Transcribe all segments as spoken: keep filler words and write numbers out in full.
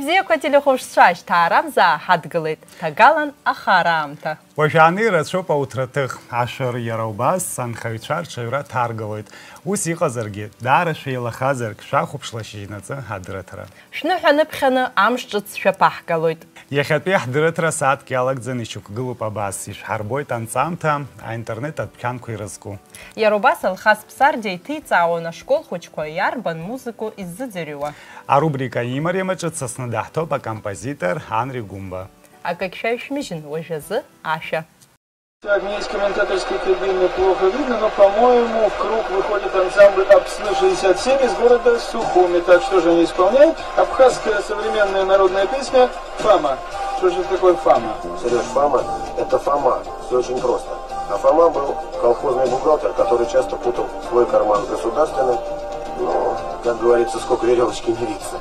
Бзиақәа телехәаԥшцәа, шьҭаарамзаа ҳадгылеит, ҭагалан ахара аамҭа. Уажәааны ирацәоуп ауҭраҭых, ашәыр иара убас анхаҩцәа рҽаҩра ҭаргалоит. Ус иҟазаргьы, даара шәеилахазаргь, шәахәаԥшла шьыжьнаҵы адырраҭара. Шәныҳәа ныԥхьаны амш ҿыц шәаԥаҳгалоит. Иахьатәи ҳдырраҭара сааҭк иалагӡаны ишьақәгылоуп абас, ишәҳарбоит анҵамҭа, аинтернет адәқьанқәа ирызку. Иара убас Алхас Ԥсардиа иҭиҵаауан ашкол хәыҷқәа иарбан музыку иззыӡырҩуа. Арубрика имариам аҿы дсасны даҳҭоуп акомпозитор Анри Гәымба. Акагь шәаҩшәмыжьын, уажәазы ашәа. Так, мне из комментаторской кабины плохо видно, но, по-моему, в круг выходит ансамбль «Апсны шестьдесят семь» из города Сухуми. Так, что же они исполняют? Абхазская современная народная песня «Фама». Что же это такое «Фама»? Серёж, «Фама» — это Фома. Всё очень просто. А Фома был колхозный бухгалтер, который часто путал свой карман с государственным. Но, как говорится, сколько верёвочки не виться.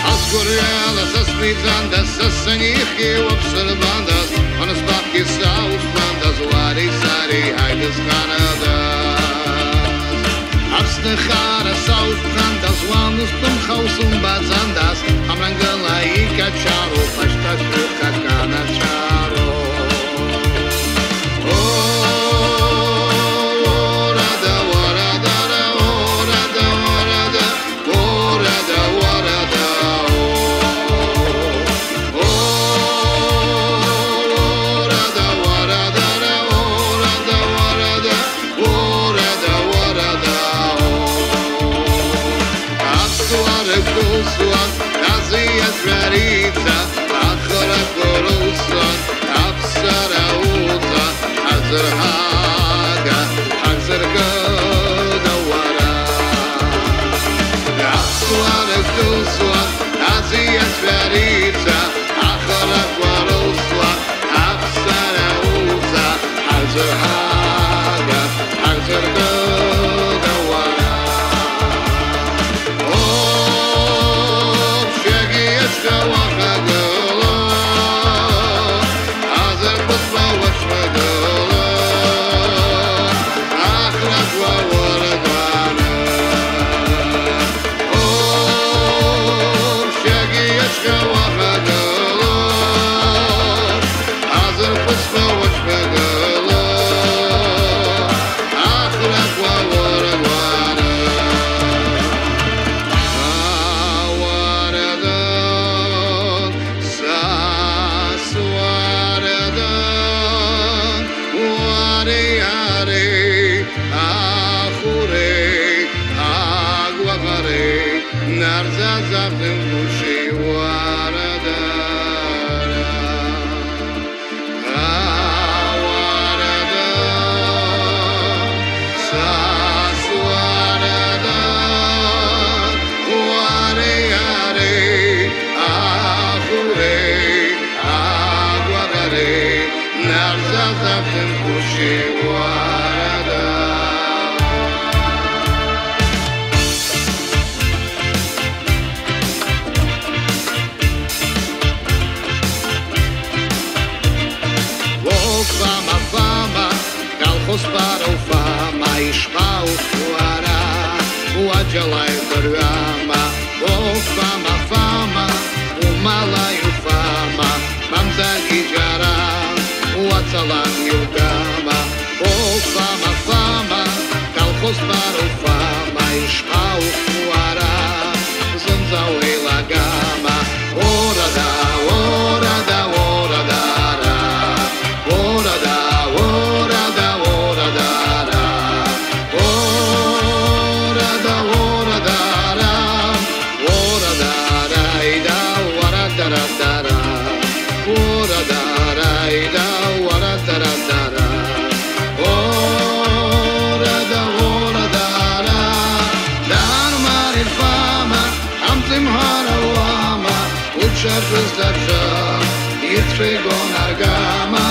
Азгәырҩала са сфеиҵандаз, са санихьиуа бсырбандаз, анасбахгьы саусбандаз, уареи сареи ҳаидызхарадаз. Аԥсны хаара саусԥхандаз, уан устәымха усымбаӡандаз, амрангыла икачароуп ашьҭашәыхак анацәароуп. О, уарада, уарада, уарада, уарада. Аԥсуаа рықәылҵуан, азиацәа рица, ахрақәа рылҵуан, аԥсара уҵа. Ҳазырҳага, ҳазыркыда уара? Аԥсуаа рыдәылҵуа, азиацәа рица, ахрақәа рылҵуа, аԥсара уца. Ҳазырҳага, ҳазыркыда уара? Оԥшьагьы иашьҭа уахагыла, азырхәыцуа уашьҭагыла, ахрақәа уаргәаны. Оԥшьагьы иашьҭа уахагыла, азырхәыцуа уашьҭагыла, ахрақәа уаргәаны. Ауарадан, са суарадан, уареи иареи, ахәреи агәаҟреи, нарзазахьымгәышьеи уарадан. О, Фама, Фама, колхоз ԥара уфама, ишԥаух уара, уаџьала игәырҩама? О, Фама, Фама, умала иуфама, мамзаргьы џьара уаҵалан иугама? О, Фама, Фама, колхоз ԥара уфама, ишԥаух уара, зынӡа уеилагама? Ура-да, ура-да, ура-да-ра. Ура-да, ура-да, ура-да. Ҿарҵәыз аҿы ицәеигон аргама,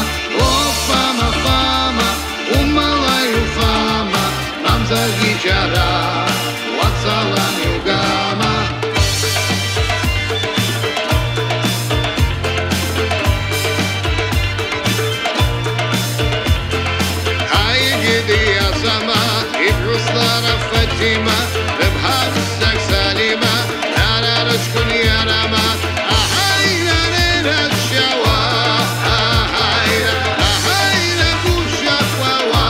о, фама, фама, умала иуфама, мамзаргьы џьара уацалан иугама. Аигеит иасама, иԥҳәыс лара Фатима, рыԥҳа ԥсак Салима, дара рыҷкәын иара ма, аҳаира рырашьауа, аҳаира, аҳаира гәышьақәауа,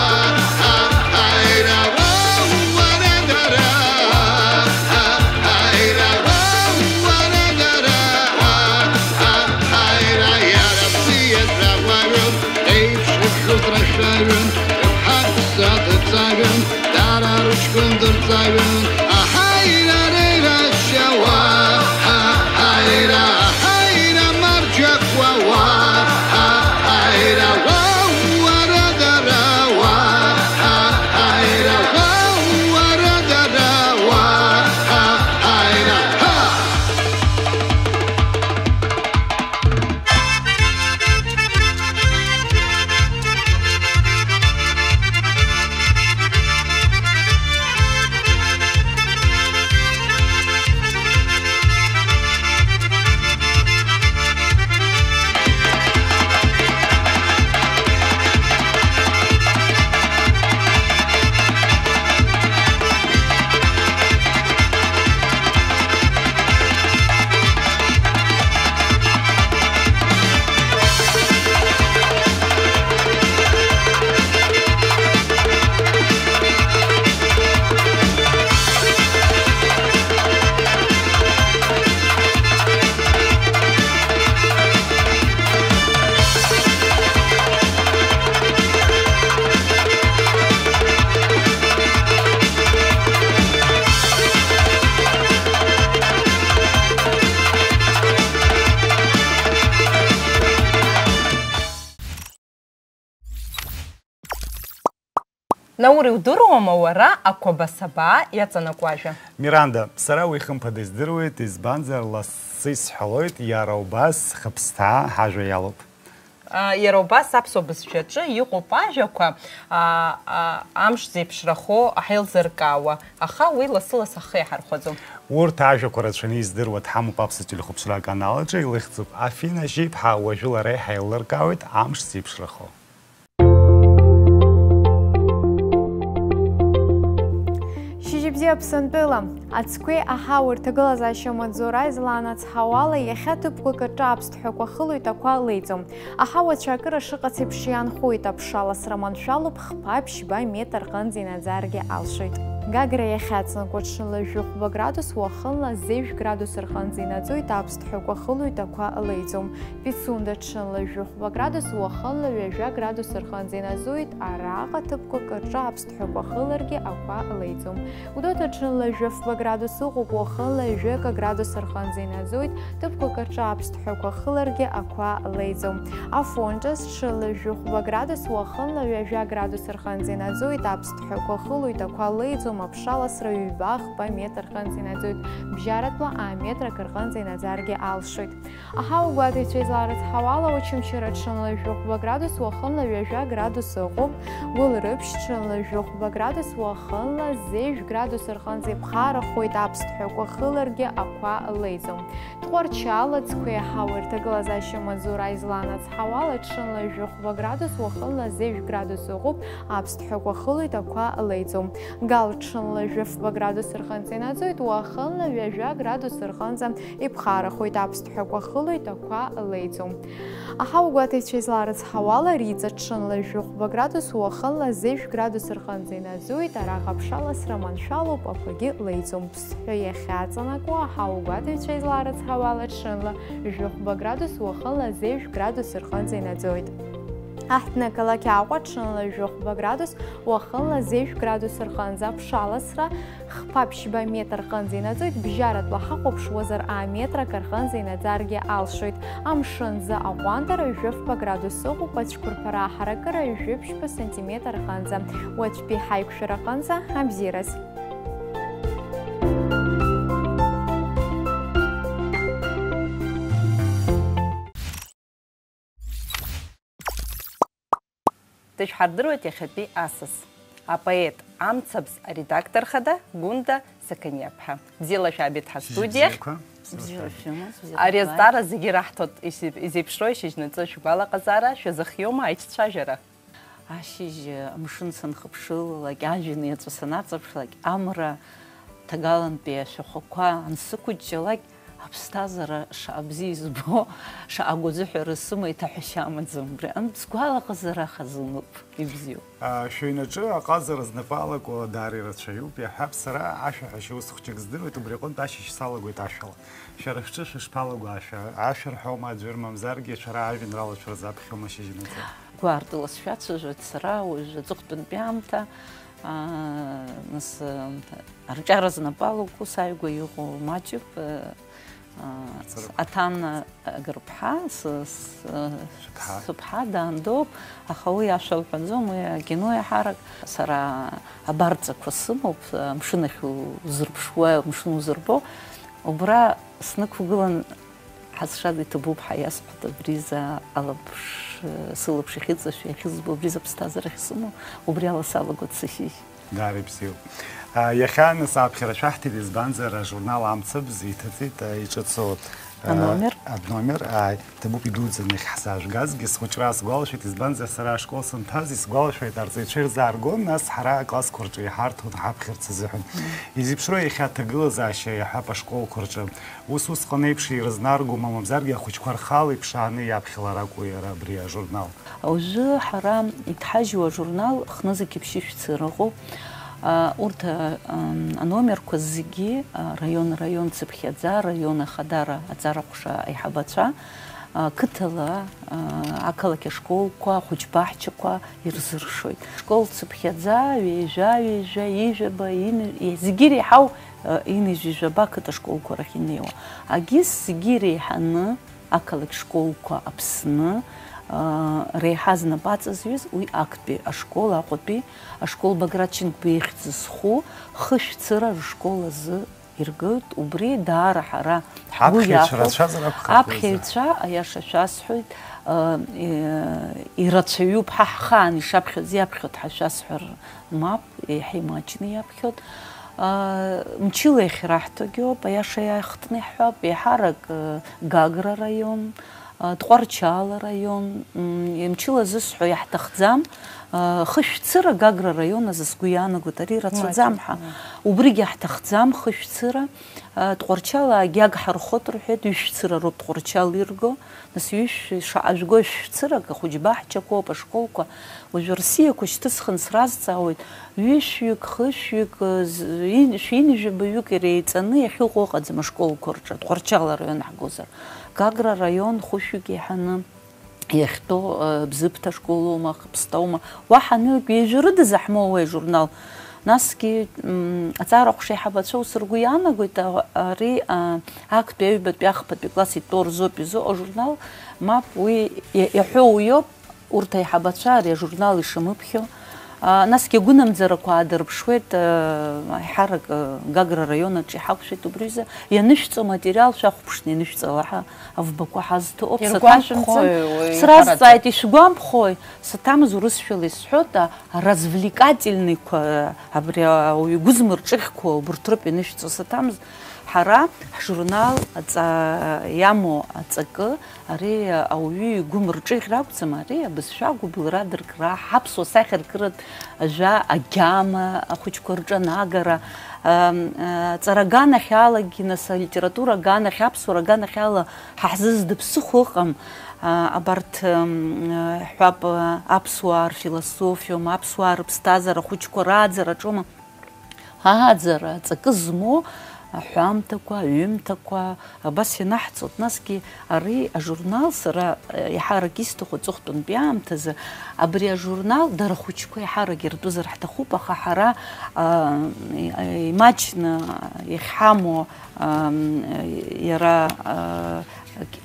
аҳаира уа, уара дара, аҳаира уа, уара дара, аҳаира иара бзиа драҟәаҩын, еиԥш ибжьоз рашәаҩын, рыԥҳа ԥса дырҵаҩын, дара рыҷкәын дырҵаҩын, аҳаира рырашьауа, аҳаира, аҳаира марџьақәауа, аҳаира уа, уара дара уа, аҳаира уа, уара дара уа, аҳаира, ҳа! Наур, иудыруама уара Ақәабасабаа иаҵанакуа ажәа? Миранда, сара уи хымԥада издыруеит, избанзар, лассы исҳәалоит, иара убас хыԥсҭаа ҳажәа иалоуп. А, иара убас аԥсуа бызшәаҿы иҟоуп ажәақәа, а, а, амш зеиԥшрахо ҳаилзыркаауа, аха уи лассы-лассы ҳхы иаҳархәаӡом. Урҭ ажәақәа рацәаны издыруа дҳамоуп аԥсуа телехәаԥшра аканал аҿы, илыхьӡуп Афина Жьиԥҳа, уажәы лара иҳаилыркаауеит амш зеиԥшрахо. Шьыжьбзиа Аԥсынтәыла! Ацқәеи аҳауеи рҭагылазаашьа маҵзура излаанацҳауала, иахьа ҭыԥқәак рҿы аԥсҭҳәақәа хылоит, ақәа леиӡом. Аҳауа ацәаакыра шыҟац еиԥш иаанхоит, аԥша аласра маншәалоуп, хԥа ԥшьба метр рҟынӡа инаӡаргьы алшоит. Гагра иахьаҵанакуа ҽынла жәохәба градус, уахынла зежә градус рҟынӡа инаӡоит, аԥсҭҳәақәа хылоит, ақәа леиӡом. Пицунда ҽынла жәохәба градус, уахынла ҩажәа градус рҟынӡа инаӡоит, араҟа ҭыԥқәак рҿы аԥсҭҳәақәа хыларгьы ақәа леиӡом. Гәдоуҭа ҽынла жәафба градус ыҟоуп, уахынла ҩажәа градус рҟынӡа инаӡоит, ҭыԥқәак рҿы аԥсҭҳәақәа хыларгьы ақәа леиӡом. Афон ҿыц ҽынла жәохәба градус, уахынла ҩажәа градус рҟынӡа инаӡоит, аԥсҭҳәақәа хылоит, ақәа леиӡом, аԥша аласра ҩба-хԥа метр рҟынӡа инаӡоит, бжьаратәла аметр акы рҟынӡа инаӡаргьы алшоит. Аҳауа гәаҭеицәа изларыцҳауала, Очамчыра ҽынла жәохәба градус, уахынла ҩажәа градус ыҟоуп. Гәылрыԥшь ҽынла жәохәба градус, уахынла зежә градус рҟынӡа иԥхарахоит, аԥсҭҳәақәа хыларгьы ақәа леиӡом. Тҟәарчал ацқәеи аҳауеи рҭагылазаашьа маҵзура излаанацҳауала, ҽынла жәохәба градус, уахынла зежә градус ыҟоуп, аԥсҭҳәақәа хылоит, ақәа леиӡом. Гал ҽынла жәафба градус рҟынӡа инаӡоит, уахынла ҩажәа градус рҟынӡа иԥхарахоит, аԥсҭҳәақәа хылоит, ақәа леиӡом. Аҳауа гәаҭеицәа изларыцҳауала, Риҵа ҽынла жәохәба градус, уахынла зежә градус рҟынӡа инаӡоит, араҟа аԥша аласра маншәалоуп, ақәагьы леиӡом. Ԥсҳәа иахьаҵанакуа, аҳауа гәаҭеицәа изларыцҳауала, ҽынла жәохәба градус, уахынла зежә градус рҟынӡа инаӡоит. Аҳҭны ақалақь Аҟәа ҽынла жәохәба градус, уахынла зежә градус рҟынӡа аԥша аласра, хԥа ԥшьба метр рҟынӡа инаӡоит, бжьаратәла ҳахәаԥшуазар, аметр акы рҟынӡа инаӡаргьы алшоит. Амшын азы аҟәандара жәафба градус ыҟоуп, ацәқәырԥара аҳаракыра жәафба сантиметр рҟынӡа. Уаҵәтәи ҳаиқәшәара аҟынӡа абзиараз! Дышәҳардыруеит иахьатәи асас. Апоет Амцабз аредактор хада Гәында Сақаниаԥҳа. Бзиала шәаабеит ҳастудиахь. Бзиақәа. Бзиара шәымаз, бзиа Ари дабаи? Азҵаара зегьы раҳҭоит, иши-, изеиԥшроушьыжь наҵы шәгәалаҟазаара, шәазыхиоума аиҿцәажәара? Ашьыжь амшын санхыԥшылалак, ажәҩан иаҵәа санаҵаԥшлак, амра ҭагалантәи ашәахәақәа ансықәыҷҷалак, аԥсҭазаара шаҟа бзиа избо, шаҟа агәазыҳәара сымоу, еиҭаҳәашьа амаӡам убри аҟынтә, сгәалаҟазаара хазыноуп, ибзиоуп. А, шәыҩнаҿы аҟазара знапы алаку даара ирацәаҩуп, иаҳҳәап, сара ашәаҳәашьа ус хәҷык здыруеит, убри аҟынтә ашьыжь салагоит ашәала. Шәара шәҿы шәышԥалаго ашәа? Ашәа рҳәома аӡәыр, мамзаргьы шәара ажәеинраала шәырзаԥхьома шьыжьнаҵы? Гәаартыла сшәацәажәоит сара уажә аҵыхәтәантәи аамҭа, аа, нас, э, арҿиара знапы алаку сааигәа иҟоу маҷуп, э, аа, Ацарапа. Аҭана Агырԥҳа, сы-, сы-, Сыԥҳа. Сыԥҳа даандоуп, аха уи ашәа лҳәаӡом, уи акино иаҳарак, сара абарҵақәа сымоуп, амшын ахь узырԥшуа, амшын узырбо, убра снықәгылан, ҳазшаз иҭабуп ҳәа иасҳәеит, абриза алаԥш, сылаԥш иахьыҵашәо, иахьызбо, абриза аԥсҭазаара ахьсымоу, убри ала салагоит сышьыжь. Даара ибзиоуп. А, иахьа нас аԥхьара шәаҳҭеит, избанзар ажурнал Амцабз иҭыҵит, а, иҿыцу, а, Аномер. Аномер, ааи, ҭабуп идуӡӡаны иахьҳзаажәгазгьы, схәыҷра сгәалашәеит, избанзар сара ашкол санҭаз, исгәалашәоит, арҵаҩцәа ирзааргон, нас ҳара аклассқәа рҿы иҳарҭон ҳаԥхьарц азыҳәан. Изеиԥшроу иахьа аҭагылазаашьа иаҳәап ашколқәа рҿы. Ус усҟан еиԥш ирызнаргома, мамзаргьы ахәыҷқәа рхала иԥшааны иаԥхьалар акәу иара абри ажурнал? Уажәы ҳара иҭҳажьу ажурнал хнызқь ԥшьышә цыра ыҟоуп. А, урҭ, а, ам, аномерқәа зегьы, а, раион, раион цыԥхьаӡа, раион ахадара аҵара ҟәша аиҳабацәа, а, қыҭала, а, ақалақь ашколқәа, ахәыҷ баҳчақәа ирзыршоит. Школ цыԥхьаӡа, ҩажәа, ҩажәа, ҩажәаба, ин-, зегьы иреиҳау, а, ҩажәаба қыҭа школқәа рахь инеиуа. Агьыс зегьы иреиҳаны ақалақь школқәа Аԥсны, аа, реиҳа знапы аҵазҩыз уи актәи ашкол, Аҟәатәи ашкол Баграт Шьынқәба ихьӡ зху хышәцыра рышкол азы иргылт. Убри даара ҳара ҳгәы Аԥхьаҩцәа иахәеит. Рацәазар акәхап уи азы? Аԥхьаҩцәа, аиаша шәасҳәоит, аа, е-, ирацәаҩуп, ҳа ҳхаан ишаԥхьоз иаԥхьоит ҳәа шәасҳәар мап, еиҳа имаҷны иаԥхьоит. Аа, мчыла иахьраҳҭогьы ауп, аиаша иаахтны иаҳҳәап, еиҳарак, э, Гагра раион, а, Тҟәарчал араион, м, мчыла зысҳәо иаҳҭахӡам, а, хышәцыра Гагра араион азы сгәы иаанагоит, ари рацәаӡам ҳәа. Убригьы иаҳҭахӡам хышәцыра, а, Тҟәарчал агьаг ҳархот рҳәеит, ҩышәцыра роуп Тҟәарчал ирго, нас ҩышә-, шаҟа жәго шәцырак, ахәыҷбаҳчақәоуп, ашколқәа, уажәы рсиақәа шьҭысхын сразҵаауеит, ҩышәҩык, хышәҩык, э, з-, ин-, шәинжәабаҩык иреиҵаны иахьыҟоу ыҟаӡам ашколқәа рҿы, Тҟәарчал араион ҳгозар. Гагра араион хәышәҩык еиҳаны иахьтәоу, э, Бзыԥҭа ашколоума, Хыԥстаума, уаҳа анылк ҩажәа рыда заҳмоуеи ажурнал. Насгьы, м, аҵара ҟәша аиҳабацәа ус ргәы иаанагоит, а-, ари, а, актәи аҩбатәи ахԥатәи класс итәоу рзоуп изыҟоу ажурнал, мап, уи иа-, иаҳәо уиоуп, урҭ аиҳабацәа ари ажурнал ишамыԥхьо, а, насгьы агәынамӡарақәа аадырԥшуеит, а, аиҳарак, а, Гагра араион аҿы иҳақәшәеит убри азы. Ианышәҵо аматериал шәахәаԥшны ианышәҵала ҳәа авбақәа ҳазҭо ауп. Иргәамԥхои Саҭашәымҵан, уи сразҵааит, ҳаракы? Ишәгәамԥхои? Саҭамыз урысшәала исҳәоит, а, развлекательныйқәа, абри ауаҩы игәы змырҿыӷьқәо убырҭ роуп ианышәҵо. Саҭамыз, ҳара ҳжурнал аҵа-, иамоу аҵакы, ари ауаҩы игәы мырҿыӷьра акәӡам, ари абызшәа агәыбылра адыркра, ҳаԥсуа сахьаркыратә ажәа агьама, ахәыҷқәа рҿы анагара, ам, а, аҵара аганахьалагьы, нас алитература аганахь, аԥсуара аганахьала ҳа ҳзы зда ԥсыхәа ыҟам, а, абарҭ, ам, а, ҳҳәап, а, аԥсуаа рфилософиоума, аԥсуаа рыԥсҭазаара, ахәыҷқәа рааӡараҿоума. Ааӡара аҵакы змоу аҳәамҭақәа, аҩымҭақәа абас ианаҳҵоит. Насгьы ари ажурнал сара, э, иаҳарак исҭаху аҵыхәтәантәи аамҭазы, абри ажурнал дара ахәыҷқәа иаҳарак иртәызар ҳҭахуп, аха ҳара, а, и-, имаҷны иахьҳамоу, а, м, иара, а,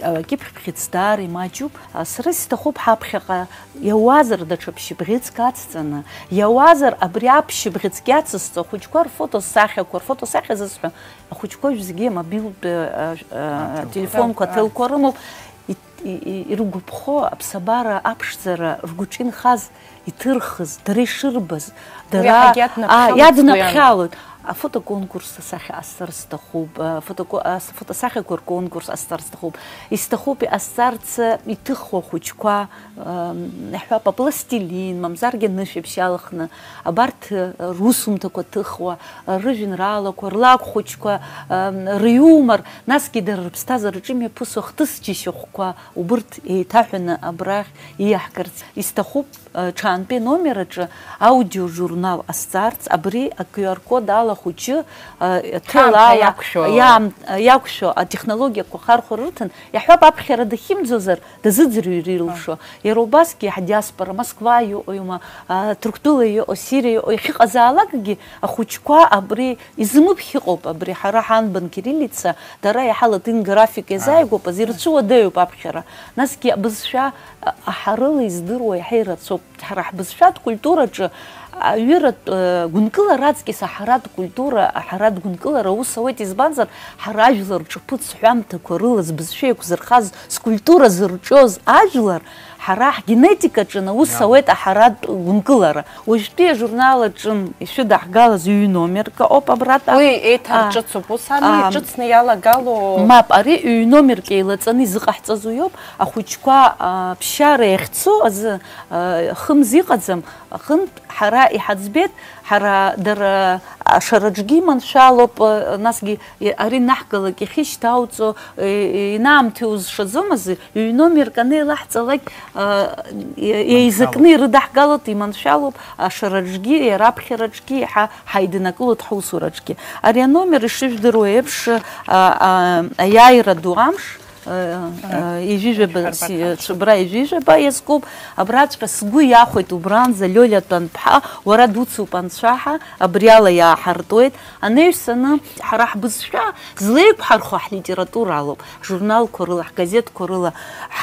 Акьыԥхь бӷьыц даара имаҷуп. Сара исҭахуп ҳаԥхьаҟа иауазар даҽа ԥшьыбӷьыцк ацҵаны, иауазар абри аԥшьыбӷьыцк иацысҵо ахәыҷқәа рфотосахьақәа, рфотосахьа зысҳәо ахәыҷқәа уажә зегьы амобилтә, а, а, телефонқәа, ҭелқәа рымоуп. Ит-, и-, и-, иргәаԥхо аԥсабара аԥшӡара ргәаҿы инхаз, иҭырхыз, дара ишырбаз, дара Уи иаҳагьы а, иаднаԥхьалоит иаднаԥхьалоит. Афотоконкурс асахьа ҟасҵар сҭахуп, афотоко-, ас-, афотосахьақәа рконкурс ҟасҵар сҭахуп. Исҭахуп иҟасҵарц иҭыхуа ахәыҷқәа, ам, иаҳҳәап, апластилин, мамзаргьы анышәаԥшь иалхны, абарҭ, э, русумҭақәа ҭыхуа, рыжәеинраалақәа, рлакә хәыҷқәа, ам, рыҩумыр, насгьы дара рыԥсҭазаараҿы имҩаԥысуа хҭыс џьашьахәқәа, убырҭ еиҭаҳәаны абрахь ииаҳгарц исҭахуп. Ҽаантәи аномер аҿы аудиожурнал ҟасҵарц, абри а QR код ала ахәыҷы, э, ҭел Ҳамҭа ала иақәшәо. иаам-, иақәшәо атехнологиақәа хархәара рыҭан, иаҳҳәап, аԥхьара дахьымӡозар, дазыӡырҩыр илшо. Иара убасгьы ҳдиаспора, Москва иҟоума, а, Ҭырқәтәыла иҟоу, Сириа иҟоу, иахьыҟазаалакгьы ахәыҷқәа абри изымыԥхь ыҟоуп, абри ҳара ҳанбан кириллица, дара иаҳа латин графика иазааигәоуп азы, ирцәыуадаҩуп аԥхьара. Насгьы абызшәа, а, аҳарыла издыруа иаҳа ирацәоуп. Ҳара ҳбызшәатә культураҿы аҩыратә, э, гәынкылара аҵкьыс аҳаратә культура, аҳаратә гәынкылара аус ауеит, избанзар, ҳара ажәлар ҿаԥыц ҳәамҭақәа рыла збызшәа еиқәзырхаз, скультура зырҿиоз ажәлар, ҳара ҳгенетикаҿы аус ауеит аҳаратә гәынкылара. Уажәтәи ажурнал аҿы ишәыдаҳгалаз ҩ-номерк ауп абратәи. Уи еиҭарҿыцуп, ус ами, Аа. Иҿыцны иалагало. Мап, ари ҩ-номерк еилаҵаны изыҟаҳҵаз уиоуп, ахәыҷқәа, а, ԥсшьара иахьцо азы, а, хымз иҟаӡам, аҟынтә ҳара иҳаӡбеит, ҳара дара ашараҿгьы иманшәалоуп, а, насгьы и-, ари наҳгалак иахьышьҭауҵо, и-, и-, инаамҭоу узшаӡом азы, ҩ-номерк анеилаҳҵалак, а, и-, еизакны ирыдаҳгалоит, иманшәалоуп, ашараҿгьы, иара аԥхьараҿгьы, иаҳа ҳаиднакылоит ҳусураҿгьы. Ари аномер, ишыжәдыруа еиԥш, а, а, аиааира ду амш, а, а, ижәижәаба, Ҳарбар си-, ҳамш. Цәыбра ижәижәаба иазкуп, абраҵәҟьа сгәы иахәеит убранӡа Лиолиа Тәанԥҳа, уара дуцуп анцәаҳа, абриала иааҳартуеит. Анаҩсаны ҳара ҳбызшәа злеиқәҳархо ҳлитература алоуп, ҳжурналқәа рыла, ҳгазеҭқәа рыла,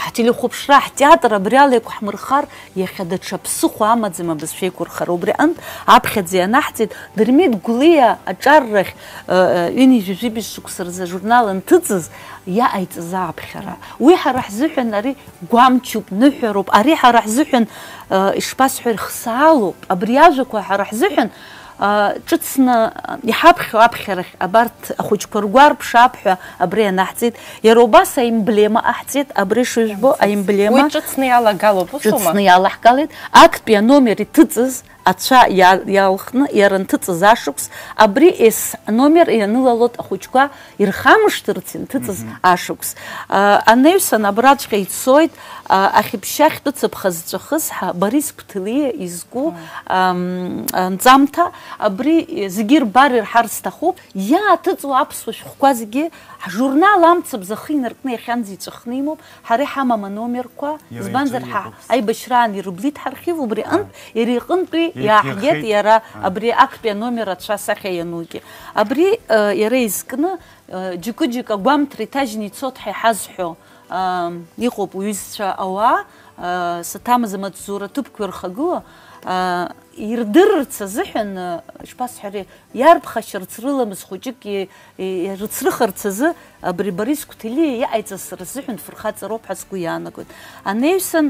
ҳтелехәаԥшра, ҳтеатр абриала еиқәҳмырхар, иахьа даҽа ԥсыхәа амаӡам абызшәа еиқәырхара. Убри аҟынтә аԥхьаӡа ианаҳҵеит, Дырмит Гәлиа аҿар рахь, э, э, ҩынҩажәи жәибжь шықәса рзы ажурнал анҭыҵыз, иаҟаиҵаз ааԥхьара. Уи ҳара ҳзыҳәан ари гәамчуп, ныҳәароуп. Ари ҳара ҳзыҳәан, э, ишԥасҳәари, хсаалоуп. Абри ажәақәа ҳара ҳзыҳәан, э, ҿыцны, э, иҳаԥхьо аԥхьарахь абарҭ ахәыҷқәа ргәарԥшаап ҳәа абри анаҳҵеит. Иара убас аемблема ҟаҳҵеит, абри шыжәбо аемблема. Уи ҿыцны иалагалоуп, усума? Ҿыцны иалаҳгалеит. Актәи аномер иҭыҵыз ацәа иа-, иалхны, иара анҭыҵыз ашықәс, абри ес номер ианылалоит ахәыҷқәа ирхамышҭырц инҭыҵыз ашықәс. А, анаҩсан абраҵәҟьа ицоит, а, ахьыԥшьа ахьтәы цыԥха зҵәахыз ҳа Борис Қәҭлиа изку, ам, анҵамҭа, абри зегьы ирбар ирҳар сҭахуп, иааҭыҵуа аԥсуа шәҟәқәа зегьы ҳжурнал амцабз ахы инаркны иахьанӡа иҵәахны имоуп, ҳара иҳамам аномерқәа, Иара избанзар, иаҿы ҳа иҟоуп. Аибашьраан ирыблит ҳархив, убри аҟынтә, иара иҟынтәи Иаԥирхеит. иааҳгеит иара Аа. Абри актәи аномер ацәа асахьа ианугьы. Абри, э, иара изкны, э, џьыкы-џьык агәамҭра иҭажьны ицот ҳәа иҳазҳәо, ам, иҟоуп уҩызцәа ауаа, э, саҭамыз амаҵзура ҭыԥқәа ирхагыло, э, ирдырырц азыҳәан, э, ишԥасҳәари, иарԥхашьарц рыламыс хәыҷык и-, и-, ирыцрыхарц азы абри Борис Қәҭлиа иҟаиҵаз сара сзыҳәан фырхаҵароуп ҳәа сгәы иаанагоит. Анаҩсан,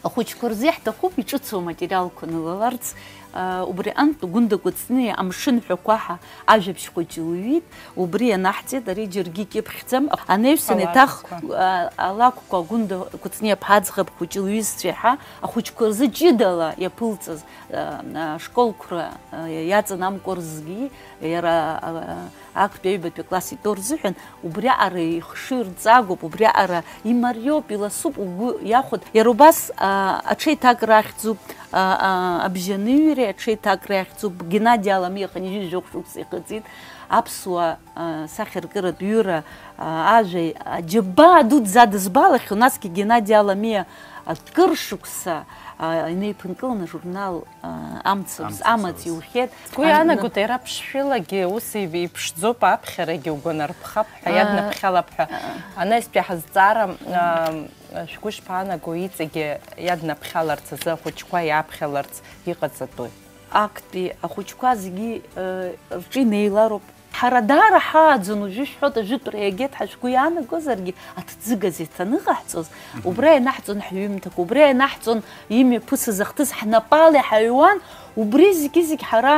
ахәыҷқәа рзы иаҳҭахуп иҿыцу аматериалқәа нылаларц, а, убри аҟынтә Гәында Кәыҵниа Амшын ҳәақәа ҳәа ажәабжь хәыҷы лҩит, убри ианаҳҵеит, ари џьаргьы икьыԥхьӡам. Анаҩсан еиҭах, Алакәқәа. А, алакәқәа Гәында Кәыҵниа ԥҳа аӡӷаб хәыҷы лҩызцәа иаҳа ахәыҷқәа рзы ҷыдала иаԥылҵаз, а, а, школқәра, а, иаҵанамкуа рзгьы иара, а, актәи аҩбатәи акласс итәоу рзыҳәан убриаҟара ихшыҩ рҵагоуп, убриаҟара имариоуп, иласуп, угәы иахәоит. Иара убас, а, аҽеиҭакра ахьӡуп, а, а, абжьаныҩреи аҽеиҭакра ахьӡуп, Геннади Аламиа хынҩажәи жәохә шықәса ихыҵит, аԥсуа, а, сахьаркыратә ҩыра, а, ажәа аџьабаа дуӡӡа дызбалахьоу, насгьы Геннади Аламиа акыр шықәса, а, инеиԥынкыланы ажурнал, а, амцабз, Амцабз, амаҵ амаҵ. иухьеит. Сгәы А, иаанагоит, иара ԥшшәылагьы ус иԥшӡоуп, аԥхьарагьы угәанарԥхап ҳәа, Аа. Иаднаԥхьалап ҳәа. Анаҩстәи ҳазҵаара, аа, шәгәы шԥаанаго, иҵегьы иаднаԥхьаларц азы ахәыҷқәа иааԥхьаларц иҟаҵатәуи? Актәи ахәыҷқәа зегьы, э, рҿы инеилароуп. Ҳара даара ҳааӡон, уажәы шәҳәоит, ажәытәра иагеит ҳәа шәгәы иаанагозаргьы, аҭӡы газеҭ аныҟаҳҵоз, убра ианаҳҵон ҳҩымҭақәа, убра ианаҳҵон имҩаԥысыз ахҭыс, ҳнапала иҳаҩуан, убри зегьы-зегь ҳара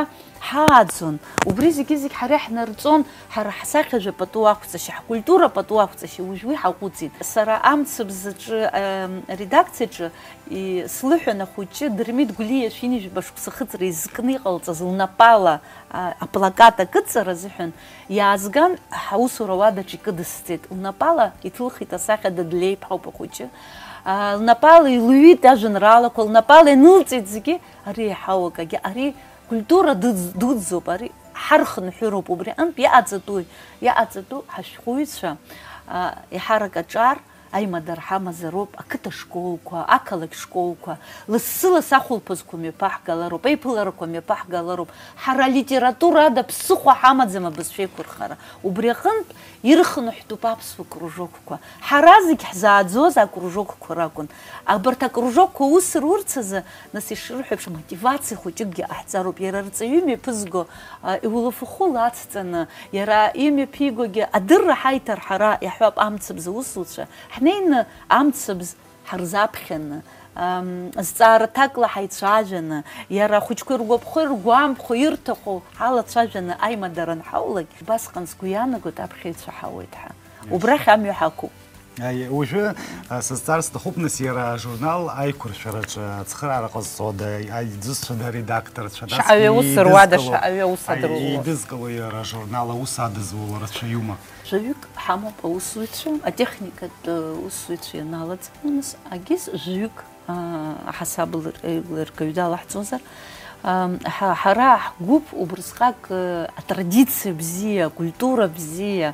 ҳааӡон, убри зегьы-зегь ҳара иаҳнарҵон, ҳара ҳсахьажә пату ақәҵашьа, ҳкультура пату ақәҵашьа, уажә уи ҳаҟәыҵит. Сара амцабз аҿы, ем, аредакциаҿы и-, слыҳәан ахәыҷы Дырмит Гәлиа шәи ҩынҩажәи жәаба шықәса ахыҵра изкны иҟалҵаз лнапала, а, аплакат акыҵара азыҳәан иаазган, ҳаусура уадаҿ икыдысҵеит. Лнапала иҭылхит асахьа Дадлеиԥҳауп ахәыҷы. А, лнапала илҩит ажәеинраалақәа, лнапала инылҵит зегьы. Ари иаҳау акагьы, ари культура дуӡ-, дуӡӡоуп, ари ҳархынҳәыроуп. Убри аҟынтә иҟаҵатәуи, иҟаҵатәу ҳашәҟәыҩҩцәа, а, еиҳарак аҿар, аимадара ҳамазароуп, ақыҭа школқәа, ақалақь школқәа, лассы-лассы ахәылԥазқәа мҩаԥаҳгалароуп, аиԥыларақәа мҩаԥаҳгалароуп. Ҳара алитература ада ԥсыхәа ҳамаӡам абызшәа еиқәырхара. Убри аҟынтә ирхынҳәтәуп аԥсуа кружокқәа. Ҳара зегь ҳзааӡоз акружокқәа ракәын. Абарҭ акружокқәа аус рурц азы, нас ишырҳәо еиԥш, амотивациа хәыҷыкгьы ҟаҳҵароуп. Иара арҵаҩы имҩаԥызго, а, иулафахәы лацҵаны, иара имҩаԥигогьы адырра ҳаиҭар ҳара, иаҳҳәап, амцабз аусуцәа, ҳнеины амцабз ҳарзаԥхьаны, ам, зҵаара ҭакла ҳаицәажәаны, иара ахәыҷқәа иргәаԥхо, иргәамԥхо, ирҭаху ҳалацәажәаны аимадара анҳаулак, убасҟан сгәы иаанагоит аԥхьаҩцәа ҳауеит ҳәа. Убрахь амҩа ҳақәуп. Аи, уажәы, а, сызҵаар сҭахуп, нас, иара ажурнал аиқәыршәараҿы ацхыраара ҟазҵода, аи-, аидызцәада, аредакторцәада, нас Шаҟаҩы аус руада, идызкыло, шаҟаҩы аус аи, адыруло. Идызкыло иара ажурнал аус адызуло рацәаҩума? Жәаҩык ҳамоуп аусзуҩцәа, атехникатә, э, усзуҩцәа ианалаҵ, нас, агьыс жәаҩык, а, аҳасаб лыр-, лыргаҩ далаҳҵозар, а, ҳа-, ҳара ҳгәыԥ убрысҟак, э, атрадициа бзиа, акультура бзиа,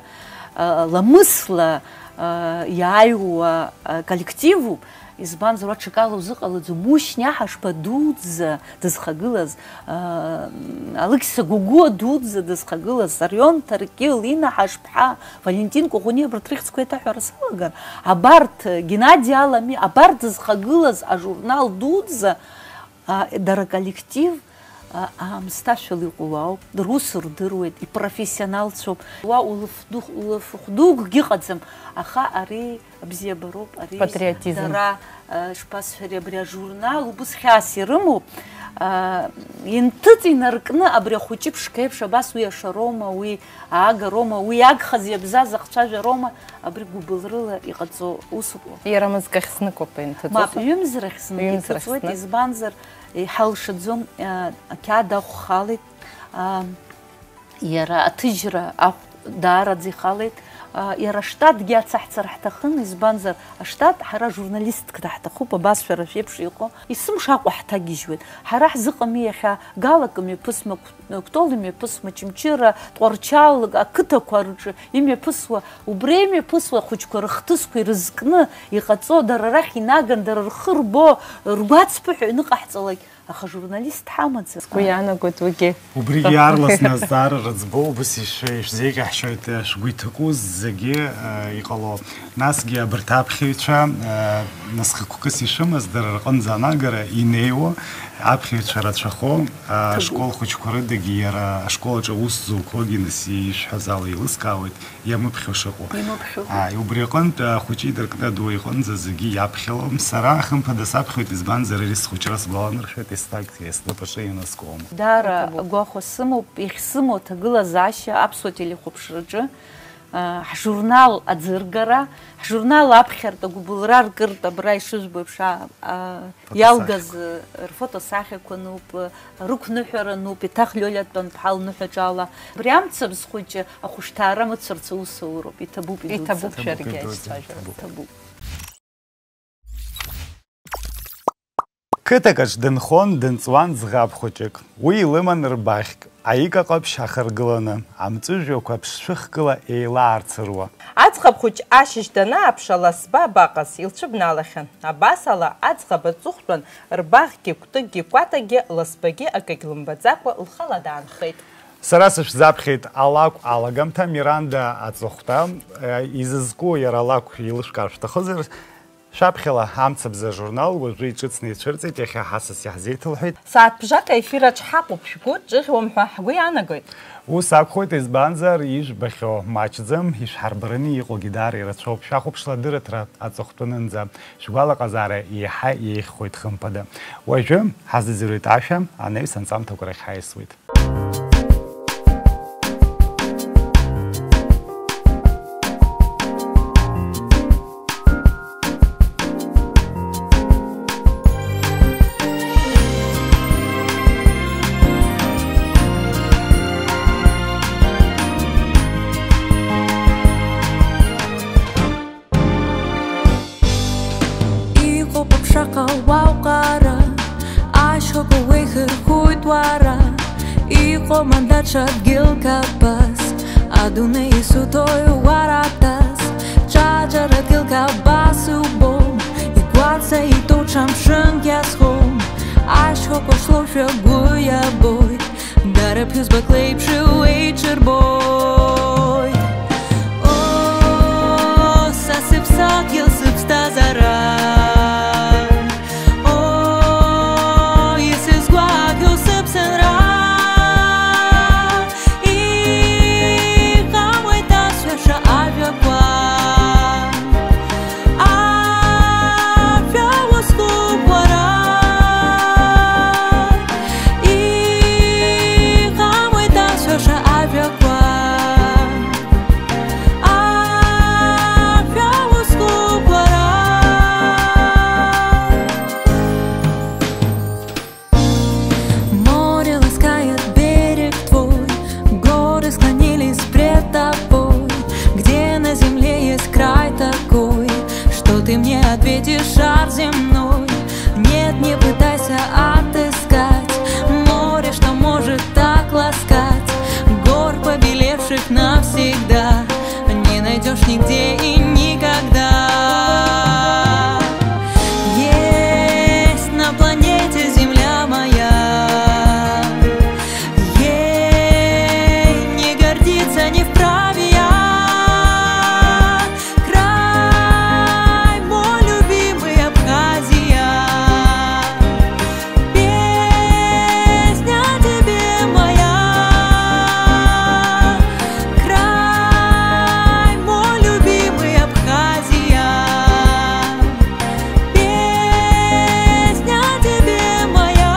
а, ламысла, а, иааиуа, а, коллективуп, избанзар, уа ҽакала узыҟалаӡом, Мушьни Аҳашба дуӡӡа дызхагылаз, а, Алықьса Гогәуа дуӡӡа дызхагылаз, Сарион Ҭаркьыл, Инна Ҳашԥҳа, Валентин Кәаӷәаниа, абарҭ рыхьӡқәа еиҭаҳәара салагар, абарҭ, Геннади Алами, абарҭ зхагылаз ажурнал дуӡӡа, а, дара коллектив, а, аамсҭашәала иҟоу ауп, рус рдыруеит, ипрофессионалцәоуп. Уа улаф ду-, улафахә дукгьы ыҟаӡам, аха ари абзиабароуп, ари Патриотизм. Дара, а, шԥасҳәари, абри ажурнал убыс хьаас ирымоуп, а, инҭыҵ инаркны абри ахәыҷы ԥшқа еиԥш абас уи ашароума, уи аагароума, уи иагхаз иабзаз ахцәажәароума, абри гәыбылрыла иҟаҵоу усуп. Иара мызкахь зныкоуп инҭыҵуа. Мап, ҩымзрахь знык Ҩымзрахь иҭыҵуеит, знык. Избанзар, иҳалшаӡом, а, ақьаад ахә халеит, а, иара аҭыжьра ахә даараӡа ихалеит, а, иара аштатгьы ацаҳҵар ҳҭахын, избанзар, аштат ҳара журналистк даҳҭахуп, абас шәара шәеиԥш иҟоу. Есымша Аҟәа ҳҭагьежьуеит. Ҳара ҳзыҟами иахьа Галак мҩаԥысма, Кәтол имҩаԥысма, Очамчыра, Тҟәарчал ақыҭақәа рҿы имҩаԥысуа, убри имҩаԥысуа ахәыҷқәа рыхҭысқәа ирызкны иҟаҵо, дара рахь инаган, дара рхы рбо, ргәацԥыҳәа аҩны ҟаҳҵалак, аха журналист ҳамаӡам. Сгәы иаанагоит уигьы. Убригьы иаарласны азҵаара рыӡбо, убыс ишәы-, ишәзеиӷьаҳшьоит, шәгәы иҭаку зегьы, э, иҟало. Насгьы абарҭ аԥхьаҩцәа, э, насхықәкыс ишәымаз, дара рҟынӡа анагара инеиуа аԥхьаҩцәа рацәахо, э, Ҭабуп. Ашкол хәыҷқәа рыдагьы иара ашкол аҿы аус зуқәоугьы нас ишәҳәаз ала еилыскаауеит, иамыԥхьо шыҟоу. Имыԥхьо. Ааи, убри аҟынтә ахәыҷы идыркны аду иҟынӡа зегьы иаԥхьалом. Сара, хымԥада, саԥхьоит, избанзар, ари схәыҷра сгәаланаршәоит, еснагь снапаҿы ианаскуама. Даара Иҭабуп. Агәахәа сымоуп, иахьсымоу аҭагылазаашьа Аԥсуа телехәаԥшраҿы, а, ҳжурнал аӡыргара, ҳжурнал аԥхьартә агәыбылра ркыртә абра ишыжәбо еиԥш, а, а, Фотосахьақәа. Иалгаз, э, рфотосахьақәа нуп, э, рықәныҳәара нуп, еиҭах Лиолиа Тәанԥҳа лныҳәаҿала. Абри амцабз хәыҷы ахәышҭаара мыцәарц аус ауроуп, иҭабуп идуӡӡа. Иҭабуп шәаргьы Иҭабуп, аизцәажәара, иҭабуп. Иҭабуп. Қыҭак аҿ дынхон, дынҵуан ӡӷаб хәыҷык. Уи илыман рбаӷьк, аика ҟаԥшь ахаргыланы, амҵәыжәҩақәа ԥшшәыхкыла еилаарцыруа. Аӡӷаб хәыҷ ашьыжь данааԥш, аласба абаҟаз, илцәыбналахьан. Абас ала, аӡӷаб аҵыхәтәан, рбаӷьгьы, кәтыгьгьы, кәатагьы, ласбагьы акагь лымбаӡакәа, лхала даанхеит. Сара сышәзаԥхьеит алакә алагамҭа, Миранда аҵыхәтәа, э, изызку иара алакә еилышәкаар шәҭахызар, Шәаԥхьала Амцабза ажурнал уажәы иҿыцны ицәырҵит, иахьа ҳасас иаҳзеиҭалҳәеит. Сааҭ бжак аефир аҿ ҳаҟоуп, шәгәы ҿыӷьуам ҳәа ҳгәы иаанагоит. Ус акәхоит, избанзар, ижәбахьоу маҷӡам, ишәҳарбараны иҟоугьы даара ирацәоуп. Шәахәаԥшла адырраҭара аҵыхәтәанынӡа. Шәгәалаҟазаара еиҳа еиӷьхоит, хымԥада. Уажәы ҳазыӡырҩуеит ашәа, анаҩс анҵамҭақәа рахь ҳаиасуеит. Иҟоуп аԥшаҟа уа уҟара, ашьхақәа уеихырхәоит уара. Иҟоума даҽа дгьылк абас, адунеи исуҭои уараҭас? Ҽаџьара дгьылк абас иубом, игәаҵа итәоу ҽа мшынк иазхом. Ашьхақәа шлоушәа гәы иабоит, дара ԥҳәызбак леиԥш уеиҽырбоит. О, са сыԥсадгьыл, сыԥсҭазаара. О, исызгәаҭоу сыԥсынра. Иҟамлеит асҳәаша ажәақәа. Ашәа узкуп уара, иҟамлеит асҳәаша ажәақәа. Ашәа узкуп уара. Море ласкает берег твой, горы склонились пред тобой. Где на земле есть край такой, что ты мне ответишь, шар земной? Нет, не пытайся отыскать море, что может так ласкать, гор, побелевших навсегда. Не найдёшь нигде и никогда. Есть на планете Земля моя, ей не гордиться не вправе я. Край мой любимый, Абхазия. Песня тебе моя, край мой любимый, Абхазия. Песня тебе моя.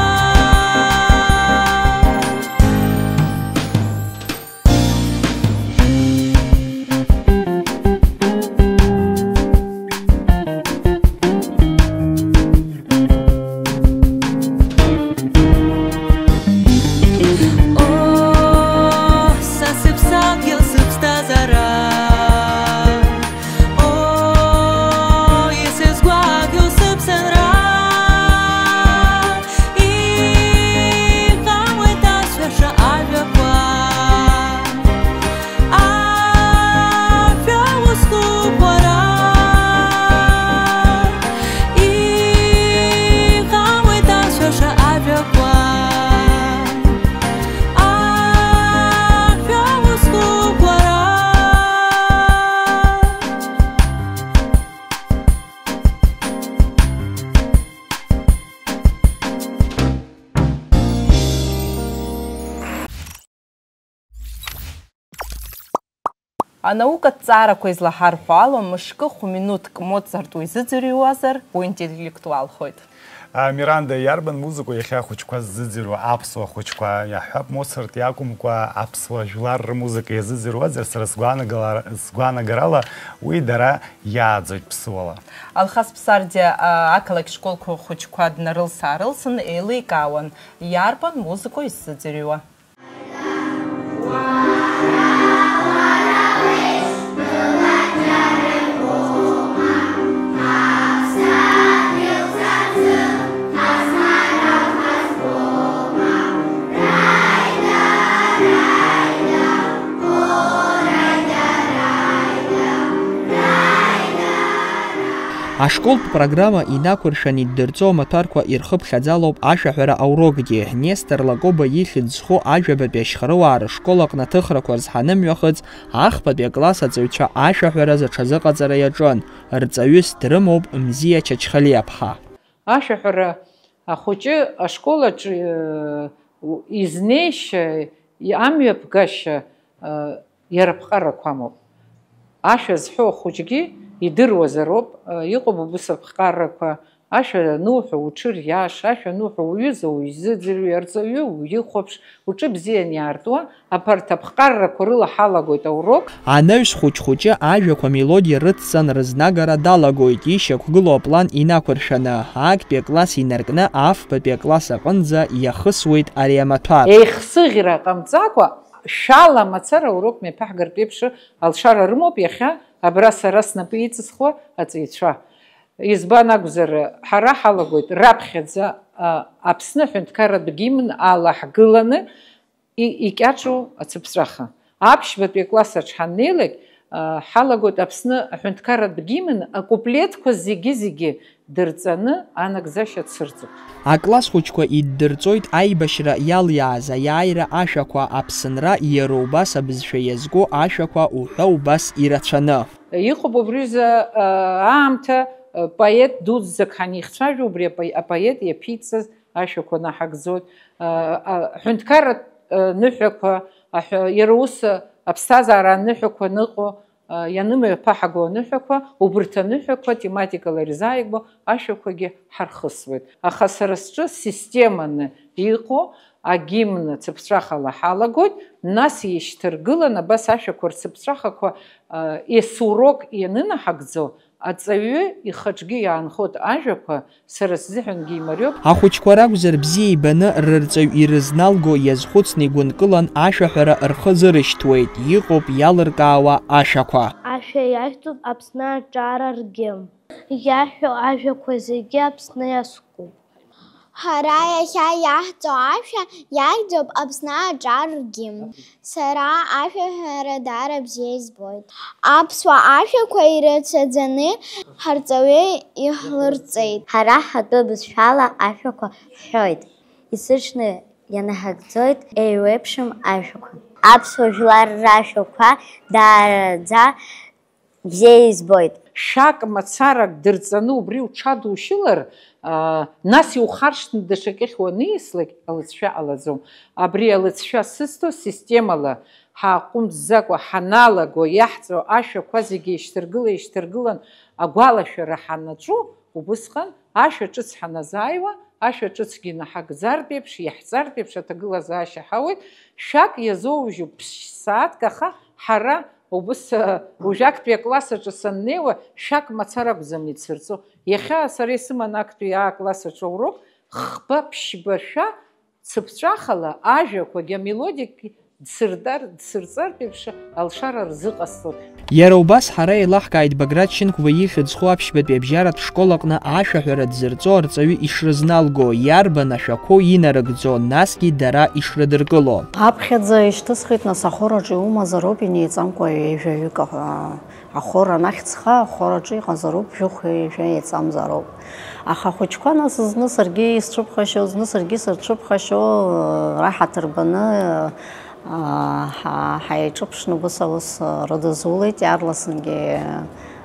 О, са сыԥсадгьыл, сыԥсҭазаара. О, исызгәаҭоу сыԥсынра. Иҟамлеит асҳәаша ажәақәа. Ашәа узкуп уара. Иҟамлеит асҳәаша ажәақәа. Ашәа узкуп уара. Анаукатә ҵаарақәа излаҳарҳәо ала, мышкы хә-минуҭк Моцарт уизыӡырҩуазар, уинтеллектуалхоит. А, Миранда, иарбан музыку иахьа ахәыҷқәа ззыӡырҩуа, аԥсуа хәыҷқәа? Иаҳҳәап, Моцарт иакәымкәа, аԥсуа жәлар рмузыка иазыӡырҩуазар, сара сгәаанагала-, сгәаанагарала, уи дара иааӡоит ԥсуала. Алхас Ԥсардиа, а, ақалақь школқәа хәыҷқәа днарылс-аарылсын, еиликаауан, иарбан музыку иззыӡырҩуа. Ашколтә программа инақәыршәан иддырҵо амаҭәарқәа ирхыԥхьаӡалоуп ашәаҳәара аурокгьы. Нестор Лакоба ихьӡ зху ажәабатәи ашьхаруаа рышкол аҟны аҭыхрақәа рзҳанымҩахыҵ, ахԥатәи акласс аҵаҩцәа ашәаҳәаразы аҽазыҟаҵара иаҿын. Рҵаҩыс дрымоуп Мзиа Чачхалиаԥҳа. Ашәаҳәара ахәыҷы ашкол аҿы, э, у-, изнеишьа, и-, амҩаԥгашьа, э, иара аԥҟарақәа амоуп. Ашәа зҳәо ахәыҷгьы идыруазароуп, э, иҟоуп убыс аԥҟарақәа, ашәа ануҳәо уҽыриаш, ашәа ануҳәо уҩыза уизыӡырҩы, арҵаҩы уихәаԥш, уҿы бзиан иаартуа, абарҭ аԥҟарақәа рыла ҳалагоит аурок. Анаҩс хәыҷ-хәыҷы ажәақәа мелодиа рыцҵан рызнагара далагоит, ишьақәгылоу аплан инақәыршәаны, актәи акласс инаркны афбатәи акласс аҟынӡа иахысуеит ари амаҭәар. Еихсыӷьра ҟамҵакәа, шәала мацара аурок мҩаԥаҳгартә еиԥш алшара рымоуп иахьа абра сара снапы иҵысхуа аҵаҩцәа. Избан акәзар, ҳара ҳалагоит раԥхьаӡа, а, Аԥсны аҳәынҭқарратә гимн ала ҳгыланы и-, икьаҿу ацыԥҵәаха. Аԥшьбатәи акласс аҿы ҳаннеилак, а, ҳалагоит Аԥсны аҳәынҭқарратә гимн акуплетқәа зегьы-зегьы дырҵаны анагӡашьа цырҵуп. Акласс хәыҷқәа иддырҵоит аибашьра иалиааз аиааира ашәақәа, аԥсынра, иара убас абызшәа иазку ашәақәа уҳәа убас ирацәаны. Иҟоуп убри рзы, а, аамҭа, а, поет дуӡӡак ҳанихцәажәо, убри апо-, апоет иаԥиҵаз ашәақәа наҳагӡоит. А, а, ҳәынҭқарратә, а, ныҳәақәа, аҳәа-, иара ус, а, аԥсҭазаара аныҳәақәа аныҟоу, а, ианымҩаԥаҳаго аныҳәақәа, убырҭ аныҳәақәа тематикала ирзааигәоу ашәақәагьы ҳархысуеит. Аха сара сҿы системаны иҟоу агимн цыԥҵәахала ҳалагоит, нас ишьҭаргылан абас ашәақәа рцыԥҵәахақәа, а, есурок ианынаҳагӡо, аҵаҩы ихаҿгьы иаанхоит ажәақәа, сара сзыҳәангьы имариоуп. Ахәыҷқәа ракәзар, бзиа ибаны рырҵаҩ ирызналго иазхәыцны игәынкылан ашәаҳәара рхы зырышьҭуеит, иҟоуп иалыркаауа ашәақәа. Ашәа иашәҵоуп Аԥсны аҿар аргьы. Иаҳәо ажәақәа зегьы Аԥсны иазкуп. Ҳара иахьа иаҳҵо ашәа иахьӡуп Аԥсны аҿар ргимн. Сара ашәаҳәара даара бзиа избоит. Аԥсуа ашәақәа ирацәаӡаны ҳарҵаҩы иҳлырҵеит. Ҳара ҳтәы бызшәала ашәақәа ҳҳәоит, есыҽны ианаҳагӡоит еиуеиԥшым ажәақәа. Аԥсуа жәлар рашәақәа даараӡа бзиа избоит. Шәак мацарак дырҵаны убри уҽадушьылар, аа, нас иухаршҭны даҽакьыхь уаниаслак, алыҵшәа ҟалаӡом. Абри алыҵшәа сызҭо системала ҳааҟәымҵӡакәа ҳаналаго, иаҳҵо ашәақәа зегьы ишьҭаргыла-ишьҭаргылан агәалашәара ҳанаҿу, убысҟан ашәа ҿыц ҳаназааиуа, ашәа ҿыцгьы наҳагӡартә еиԥш, иаҳҵартә еиԥш аҭагылазаашьа ҳауеит, шәак иазоужьуп ԥшь-сааҭк, аха ҳара Убыс, уажә актәи акласс аҿы саннеиуа, шәак мацара акәӡам ицырҵо. Иахьа сара исыман актәи А-класс аҿы аурок, хԥа-ԥшьба шәа цыԥҵәахала ажәақәагьы амелодиакгьы дсырдар, дсырҵартә еиԥш алшара рзыҟасҵоит. Иара убас ҳара еилаҳкааит Баграт Шьынқәба ихьӡ зху аԥшьбатәи абжьаратә школ аҟны ашәаҳәара дзырҵо арҵаҩы ишрызналго, иарбан ашәақәоу инарыгӡо, насгьы дара ишрыдыркыло. Аԥхьаӡа ишьҭысхит, нас, ахораҿы иумазароуп инеиҵамкәа ҩажәаҩык, а, ахор анахьӡха, ахораҿы иҟазароуп жәохә ҩажәа еиҵамзароуп. Аха ахәыҷқәа, нас, зны саргьы исцәыԥхашьо, зны саргьы сырцәыԥхашьо, раҳаҭыр баны, а, ҳа-, ҳаиҿыԥшны убыс аус рыдызулеит, иаарласынгьы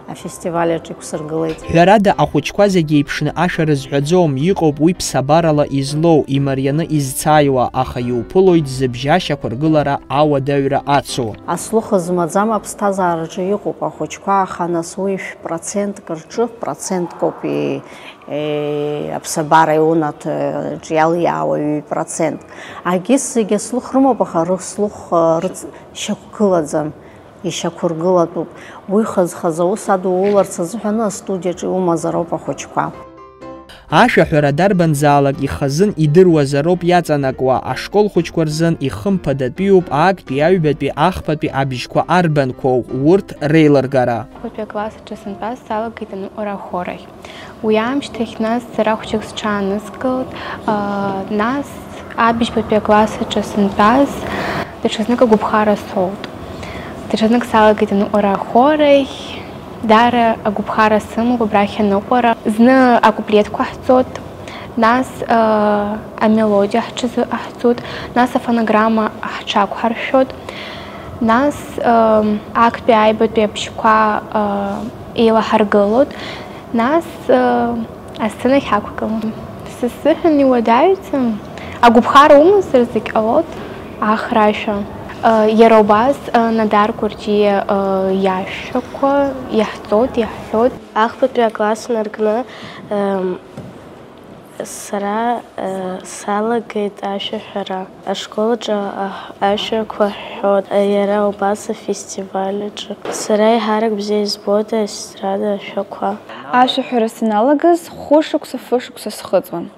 афестиваль аҿы иқәсыргылеит. Ҳәарада, ахәыҷқәа зегьы еиԥшны ашәа рызҳәаӡом, иҟоуп уи ԥсабарала излоу, имарианы изцааиуа, аха иуԥылоит зыбжьа шьақәыргылара ауадаҩра ацу. Аслух змаӡам аԥсҭазаараҿы иҟоуп ахәыҷқәа, аха нас уи шә-процентк рҿы, проценткоуп и-, и-, аԥсабара иунаҭо, ҿиалиаауа ҩ-процентк. Агьыс зегьы аслух рымоуп, аха рыслух, а, рыц-, шьақәгылаӡам. Ишьақәыргылатәуп. Уи хаз-хаз аус адуларц азыҳәаны астудиаҿы иумазароуп ахәыҷқәа. Ашәаҳәара дарбанзаалак ихазын идыруазароуп иаҵанакуа, ашкол хәыҷқәа рзын ихымԥадатәиуп актәи, аҩбатәи, ахԥатәи абжьқәа арбанқәоу, урҭ реилыргара. Хәытәи акласс аҿы сынтәаз салагеит аныҟәара ахорахь. Уи аамышьҭахь нас сара хәҷык сҽааныскылт, аа, нас абыжьбатәи акласс аҿы сынтәаз, даҽазнык агәаԥхара соут. Даҽазнык салагеит аныҟәара ахорахь, Даара агәыԥхара сымоуп абрахь аныҟәара. Зны акуплетқәа ҳҵоит, нас, э, амелодиа ҳҽазыҟаҳҵоит, нас афонограмма ҳҽақәҳаршәшәоит, нас, э, актәи аҩбатәи абжьқәа, э, еилаҳаргылоит, нас, э, асценахь ҳақәгылон. Са сзыҳәан иуадаҩӡам, агәыԥхара умазар зегь ҟалоит, Ахра ашәа. Э, иара убас, э, Надар Кәарҷиа, э, иашәақәа иаҳҵоит, иаҳҳәоит. Ахԥатәи акласс наркны, эм, сара, э, салагеит ашәаҳәара. Ашколаҿы аҳ-, ашәақәа ҳҳәот, иара убас афестиваль аҿы. Сара еиҳарак бзиа избоит аестрада ашәақәа. Ашәаҳәара саналагаз, хәышықәса, фышықәса схыҵуан.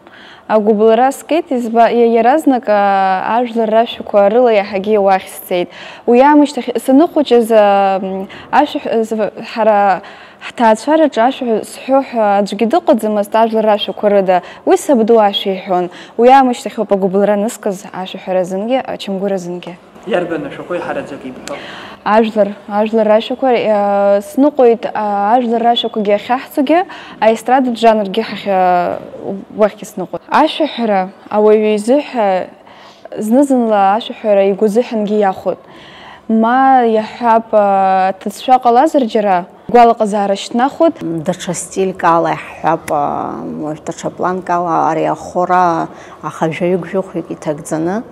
Агәыбылра скит, изба-, иа-, иаразнак, аа, ажәлар рашәақәа рыла иаҳагьы уахь сцеит. Уи аамышьҭахь саныхәыҷыз, аа, м, ашәаҳ-, з-, ҳара ҳҭаацәараҿы ашәа сҳәо ҳәа аӡәгьы дыҟаӡамызт, ажәлар рашәақәа рыда. Уи сабду ашәа иҳәон. Уи аамышьҭахь ауп агәыбылра анысгаз ашәаҳәара азынгьы, ачамгәыр азынгьы. Иарбан ашәақәоу иҳараӡак ибҳәо? Ажәлар, ажәлар рашәақәа, э, сныҟәеит, а, ажәлар рашәақәагьы ахьаҳҵогьы, аестрадатә жанргьы ҳахь, э, уахьгьы сныҟәоит. Ашәаҳәара ауаҩы изыҳәа зны-зынла ашәаҳәара игәазыҳәангьы иахәоит. Ма иаҳҳәап, а, аҭыӡшәа ҟалазар џьара, гәалаҟазаара шьҭнахуеит. Даҽа стильк ала иаҳҳәап, а, уажә даҽа планк ала ари ахора аха жәаҩык-жәохәҩык иҭагӡаны,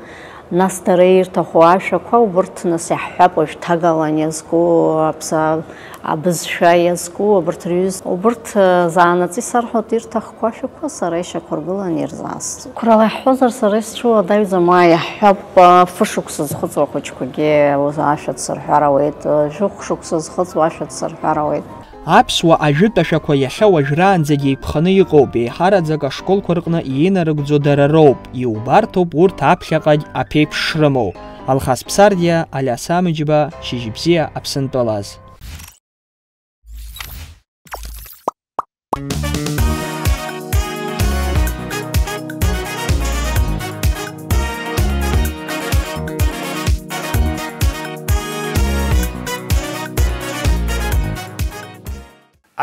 нас дара ирҭаху ашәақәа, убырҭ нас иаҳҳәап, уажә ҭагалан иазку, аԥса-, абызшәа иазку, абырҭ рҩыз-, убырҭ, э, заанаҵ исарҳәоит ирҭахқәоу ашәақәа, сара ишьақәыргыланы ирзаасҵоит. Қәрала иаҳҳәозар, сара исцәуадаҩӡам, уа иаҳҳәап, э, фышықәса зхыҵуа ахәыҷқәагьы ус ашәа дсырҳәар ауеит, э, жәохә шықәса зхыҵуа ашәа дсырҳәар ауеит. Аԥсуа ажәытә ашәақәа иахьа уажәраанӡагьы еиқәханы иҟоуп, еиҳараӡак ашколқәа рҟны инарыгӡо дара роуп, иубарҭоуп урҭ аԥхьаҟагь аԥеиԥш шрымоу. Алхас Ԥсардиа, Алиас Амыџьба, Шьыжьбзиа Аԥсынтәылаз.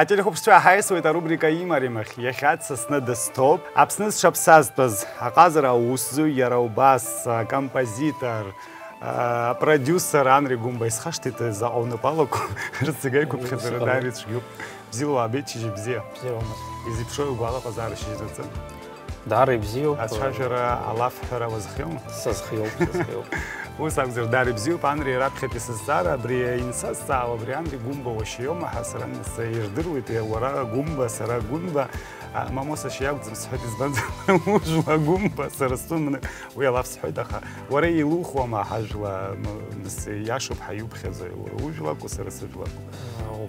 Ателехәаԥшцәа, ҳаиасуеит арубрика Имаримахь. Иахьа дсасны дыстәоуп Аԥсны зҽаԥсазтәыз аҟазара аусзуҩ, иара убас акомпозитор, апродиусер Анри Гәымба. Исхашҭит заҟа унапы алаку, рыццакы аиқәыԥхьаӡара даара ицәгьоуп. Бзиала уаабеит, шьыжьбзиа. Бзиала уаамысҭа. Изеиԥшроу игәалаҟазаара шьыжьрацы? Даара ибзиоуп. Ацәажәара алафҳәара уазхиоума? Сазхиоуп, сазхиоуп. Ус акәзар, даара ибзиоуп, Анри, раԥхьатәи сызҵаара, абри инсазҵаауа, абри Анри Гәымба уашьа иоума ҳәа сара ирдыруеит, уара Гәымба, сара Гәымба, а, Мамоса шьа иакәӡам сҳәеит, избанзар, ужәла Гәымба, сара стәы мны, уи алаф сҳәоит, аха уара илухуама ҳажәла, м-, нас, иашоуп ҳәа иуԥхьаӡо, уара ужәлакәу, сара сыжәлакәу?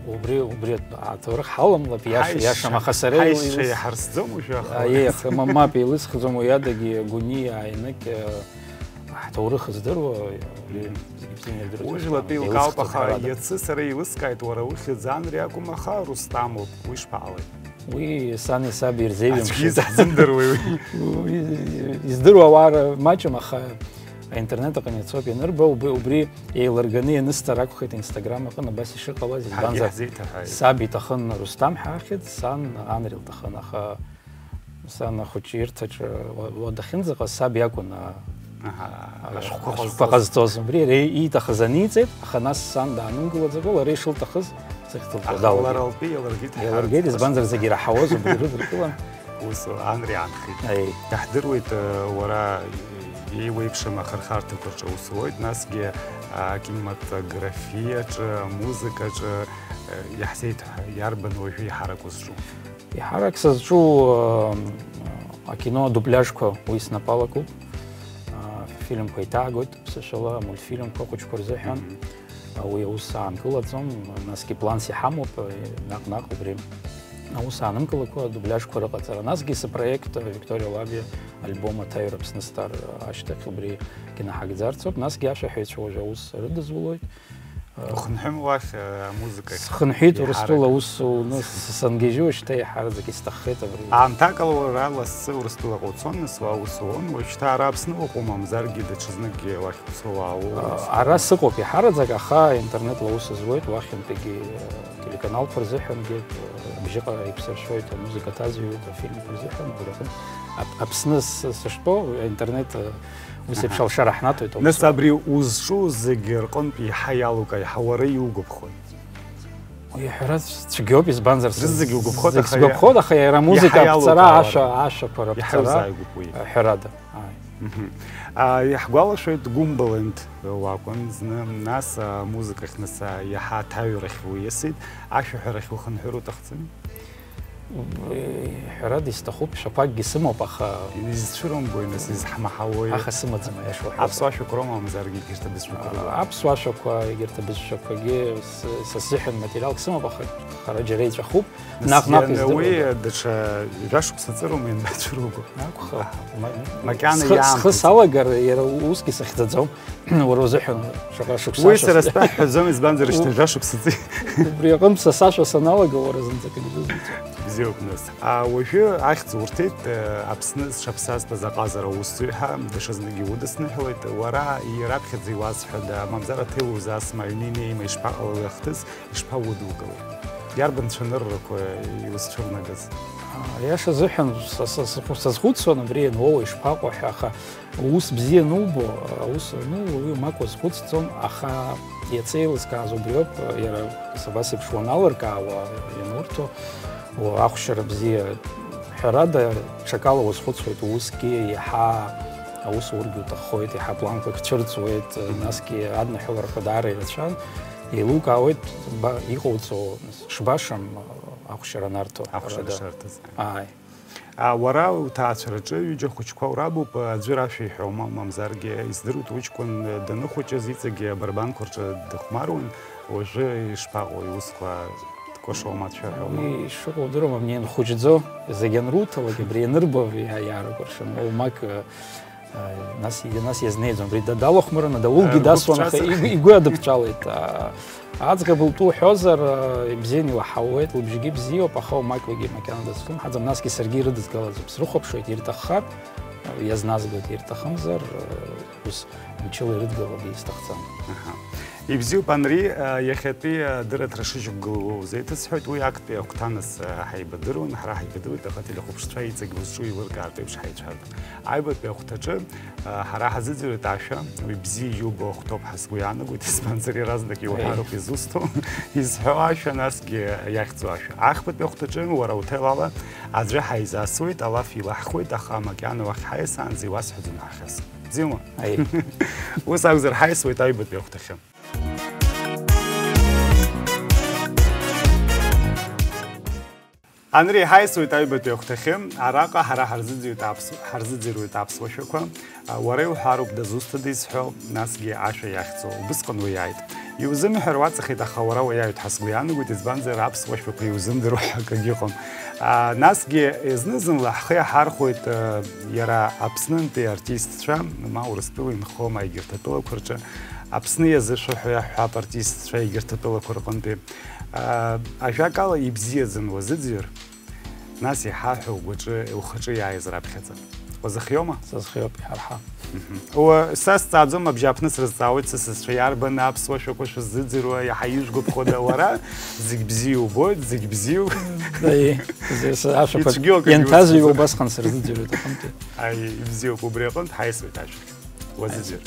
Убри, убри аҭоурых ҳаламлап, иаша, ҳаишьцәа, иашам, аха сара ҳаишьцәа иу-, иҳарсӡом уажәы, аха. А, еи, аха ма-, мап, еилысхӡом уи адагьы, Гәыниа, Аиныкь, э, ҳҭоурых здыруа, убри зегьы бзианы ирдыруеит. Ужәлатәи еилысхӡом илкаауп, аха ҳәарада. Иацы сара еилыскааит, уара ухьӡ Анри акәым, аха Рустамуп, уи шԥаҟалеи? Уи сани саби ирзеиҩымшеит. Аӡәгьы изаҳзымдыруеи уи? Уи издыруа ауаа р-, маҷым, аха аинтернет аҟны ицоит ианырба, убри, убри еилырганы ианысҵар акәхеит Инстаграм аҟны, абас ишыҟалаз, ҳаргьы избанзар, ҳзеиҭаҳәааит. Саб иҭахын Рустам ҳәа ахьӡ, сан Анри лҭахын, аха сан ахәыҷы ирҭаҿы уа-, уа дахьынӡаҟаз саб иакәын, а, Аҳа, а, ашәҟәқәа ашәҟәқәа ҟазҵоз. Ҟазҵоз. Убри иара ииҭахыз аниҵеит, аха нас сан даанымгылаӡакәа, лара ишылҭахыз сыхьӡ лҭо. Аха далагеит. Лара лтәы иалыргеит, иалыргеит, ҳарҭ избанзар, зегьы ираҳауаз убри рыдыркылан. Ус Анри аанхеит. Аиеи. Иаҳдыруеит, э, уара иеиуеиԥшым ахырхарҭақәа рҿы ус уоит, насгьы акинематографиаҿы, амузыкаҿы, э, иаҳзеиҭаҳәа, иарбан уажәы еиҳарак узҿу? Еиҳарак сызҿу, э, акино адубляжқәа уи снапы алакуп. Э, фильмқәа еиҭаагоит, ԥсышәала, амультфильмқәа ахәыҷқәа рзыҳәан. Мгм. Уи аус аанкылаӡом, насгьы планс иҳамоуп, наҟ-наҟ убри аус аанымгылакәа адубляжқәа рыҟаҵара. Насгьы спроект Викториа Лабиа альбом Аҭаҩра Аԥсны Стар ашьҭахь убри кнаҳагӡарц ауп. Насгьы ашәаҳәаҩцәа уажәы аус рыдызулоит. Ухынҳәым уахь, э, амузыкахь? Схынҳәит, Еиҳарак. Урыстәыла аус уны сангьежьуа шьҭа еиҳараӡак исҭаххеит абри. Аамҭакала уара лассы Урыстәылаҟа уцон, нас уа ус уон, уажәшьҭа ара Аԥсны уҟоума, мамзаргьы даҽазныкгьы уахь уцо уаауоу? Ара сыҟоуп еиҳараӡак, аха интернетлы аус зуеит, уахьынтәигьы, э, телеканалқәа рзыҳәангьы, э, абжьыҟара еиқәсыршәоит, амузыка ҭазҩуеит, афильмқәа рзыҳәан, убри аҟынтә Ап-, Аԥсны с-, сыштәоу, интернет, э, ус еиԥш Аҳа. Алшара ҳнаҭоит. Нас абри узҿу зегь рҟынтә еиҳа иалукаа, еиҳа уара иугәаԥхои? Иҳәара цәгьоуп, избанзар, Зегь угәаԥхоит, зегь аха сгәаԥхоит, аха иара амузыка иаҳа аԥҵара, иалукаауа ашәа, ашәақәа Иаҳа раԥҵара, иузааигәоуп уи. ҳәарада. Ааи. Мгм. А, иаҳгәалашәоит, Гәымбалент уакәын зны, нас, а, музыкахь, нас, а, иаҳа аҭаҩрахь уиасит, ашәаҳәарахь ухынҳәыр уҭахӡами? Ҳәарада, исҭахуп, шәақәакгьы сымоуп, аха Изцәырымгои, нас, изҳмаҳауеи? Аха сымаӡам, аиаша уҳәар. Аԥсуа шәақәа роума, мамзаргьы егьырҭ абызшәақәа роума? Аԥсуа шәақәа, егьырҭ абызшәақәагьы с-, са сзыҳәан материалк сымоуп, аха хара џьара иҵәахуп. Наҟ-наҟ Нас иан-, уи издыруада? Даҽа жәа-шықәса ҵырума ианбацәыруго? Акәхап. Ма-, Макьана схы, иаамҭаӡо. Схы салагар, иара усгьы сыхьӡаӡом. Уара узыҳәан шаҟа шықәса Уи ашьҭахь. Сара стәы ҳҳәаӡом, избанзар, шьҭа жәа-шықәса ҵит. Убри аҟынтә са сашәа саналага, уара зынӡак акгьы узуӡом. Бзиоуп, нас. А, уажәы ахьӡ урҭеит, э, Аԥсны зҽаԥсазтәыз аҟазара аусзуҩ ҳәа, даҽазныкгьы удысныҳәалоит. Уара раԥхьаӡа иуазҳәада, мамзар аҭел узасма, аҩны инеима, ишԥаҟалои ахҭыс, ишԥаудугалеи? Иарбан цәаныррақәа иузцәырнагаз? Аиаша азыҳәан, са, са, са, сазхәыцуан абри иануоу ишԥаҟоу ҳәа, аха ус бзиа анубо, аус анубо, уи умак уазхәыцӡом, аха иацы еилыскааз убриоуп, иара абас еиԥш уаналыркаауа, ианурҭо, у-, ахәшьара бзиа, ҳәарада, ҽакала уазхәыцуеит, усгьы иаҳа аус ургьы уҭаххоит, иаҳа планқәак цәырҵуеит, насгьы адныҳәаларақәа даара ирацәан, еилукаауеит, ба-, иҟауҵо шбашам, ахәшьара анарҭо, Ахәшьара ҳәарада. Шарҭаз. Ааи. А, уара уҭаацәараҿы ҩыџьа хәыҷқәа урабуп, аӡәыр ашәа иҳәома, мамзаргьы, издыруеит, уҷкәын даныхәыҷыз иҵегьы абарбанқәа рҿы дыхәмаруан, уажәы ишԥаҟоу, иусқәа дкәашома, дшәаҳәома? Уи ишыҟоу удыруама, абни ианхәыҷӡо, зегь анруҭалак, абри ианырбо иа-, иаарыкәыршан, уамак, э, нас, нас иазнеиӡом, абри да-, далахәмарны, даулгьы Э, дасуан, ргәы аха ԥҵәаӡа. Игәы, игәы адыԥҵәалеит. А, Аӡӷаб лтәы уҳәозар, э, ибзианы илаҳауеит, лыбжьгьы бзиоуп, аха уамак уигьы макьана дазхымҳаӡам, насгьы саргьы ирыдызгалаӡом, срыхәаԥшуеит, ирҭаххар, э, иазназгоит, ирҭахымзар, э, ус мчыла ирыдгылогьы исҭахӡам. Аҳа. Ибзиоуп, Анри, э, иахьатәи, э, дырраҭара шышьақәгылоу узеиҭасҳәоит, уи актәи ахәҭаназ, э, ҳаибадыруан, ҳара ҳаибадыруеит, аха ателехәаԥшцәа иҵегь узҿу еилыркаартә еиԥш ҳаицәажәоит. Аҩбатәи ахәҭаҿы, э, ҳара ҳазыӡырҩуеит ашәа, уи бзиа иубо ахәҭоуп ҳәа сгәы иаанагоит, избанзар, иаразнак иуҳәароуп изусҭоу, изҳәо ашәа, насгьы иахьӡу ашәа. Ахԥатәи ахәҭаҿы уара уҭел ала аӡәы ҳаизасуеит, алаф илаҳхуеит, аха макьана уахь ҳаиасаанӡа иуасҳәаӡом ҳәа ҳәас. Бзиоума? Аи. Ус акәзар, ҳаисуеит аҩбатәи ахәҭахьы. Анри, ҳаисуеит аҩбатәи ахәҭахьы. Араҟа ҳара ҳарзыӡырҩуеит аԥс-, ҳарзыӡырҩуеит аԥсуа шәақәа. А, уара иуҳәароуп дызусҭада изҳәо, насгьы ашәа иахьӡу. Убысҟан уи иааит. Иузымҳәар уаҵахеит, аха уара уиааҩт ҳәа сгәы иаанагоит, избанзар, аԥсуа шәақәа иузымдыруа ҳәа акгьы ыҟам. А, насгьы зны-зынла ҳхы иаҳархәоит, а, иара Аԥснынтәи артистцәа, ма Урыстәыла инхома, егьырҭ атәылақәа рҿы, Аԥсны иазышәа ҳәа иаҳҳәап, артистцәа егьырҭ атәылақәа рҟынтәи. А, ажәакала, ибзиаӡан уазыӡырҩыр, нас иҳаҳәа угәаҿы, ухаҿы иааиз раԥхьаӡа. Уазыхиоума? Сазхиоуп, иҳарҳа. Мгм. Уа, са сҵааӡом, абжьааԥны срызҵаауеит сысасцәа, иарбан аԥсуа шәақәа шәыззыӡырҩуа, иаҳа ижәгәаԥхода уара? Зегь бзиа убоит, зегь бзиоуп. Аи, зи-, са-, ашәақәа Ицәгьоук ианҭазҩуа агьуцәыӡуа. Убасҟан сырзыӡырҩуеит аҟынтәи. Аи, ибзиоуп, убри аҟынтә ҳаисуеит ашәахь. Уазыӡырҩ.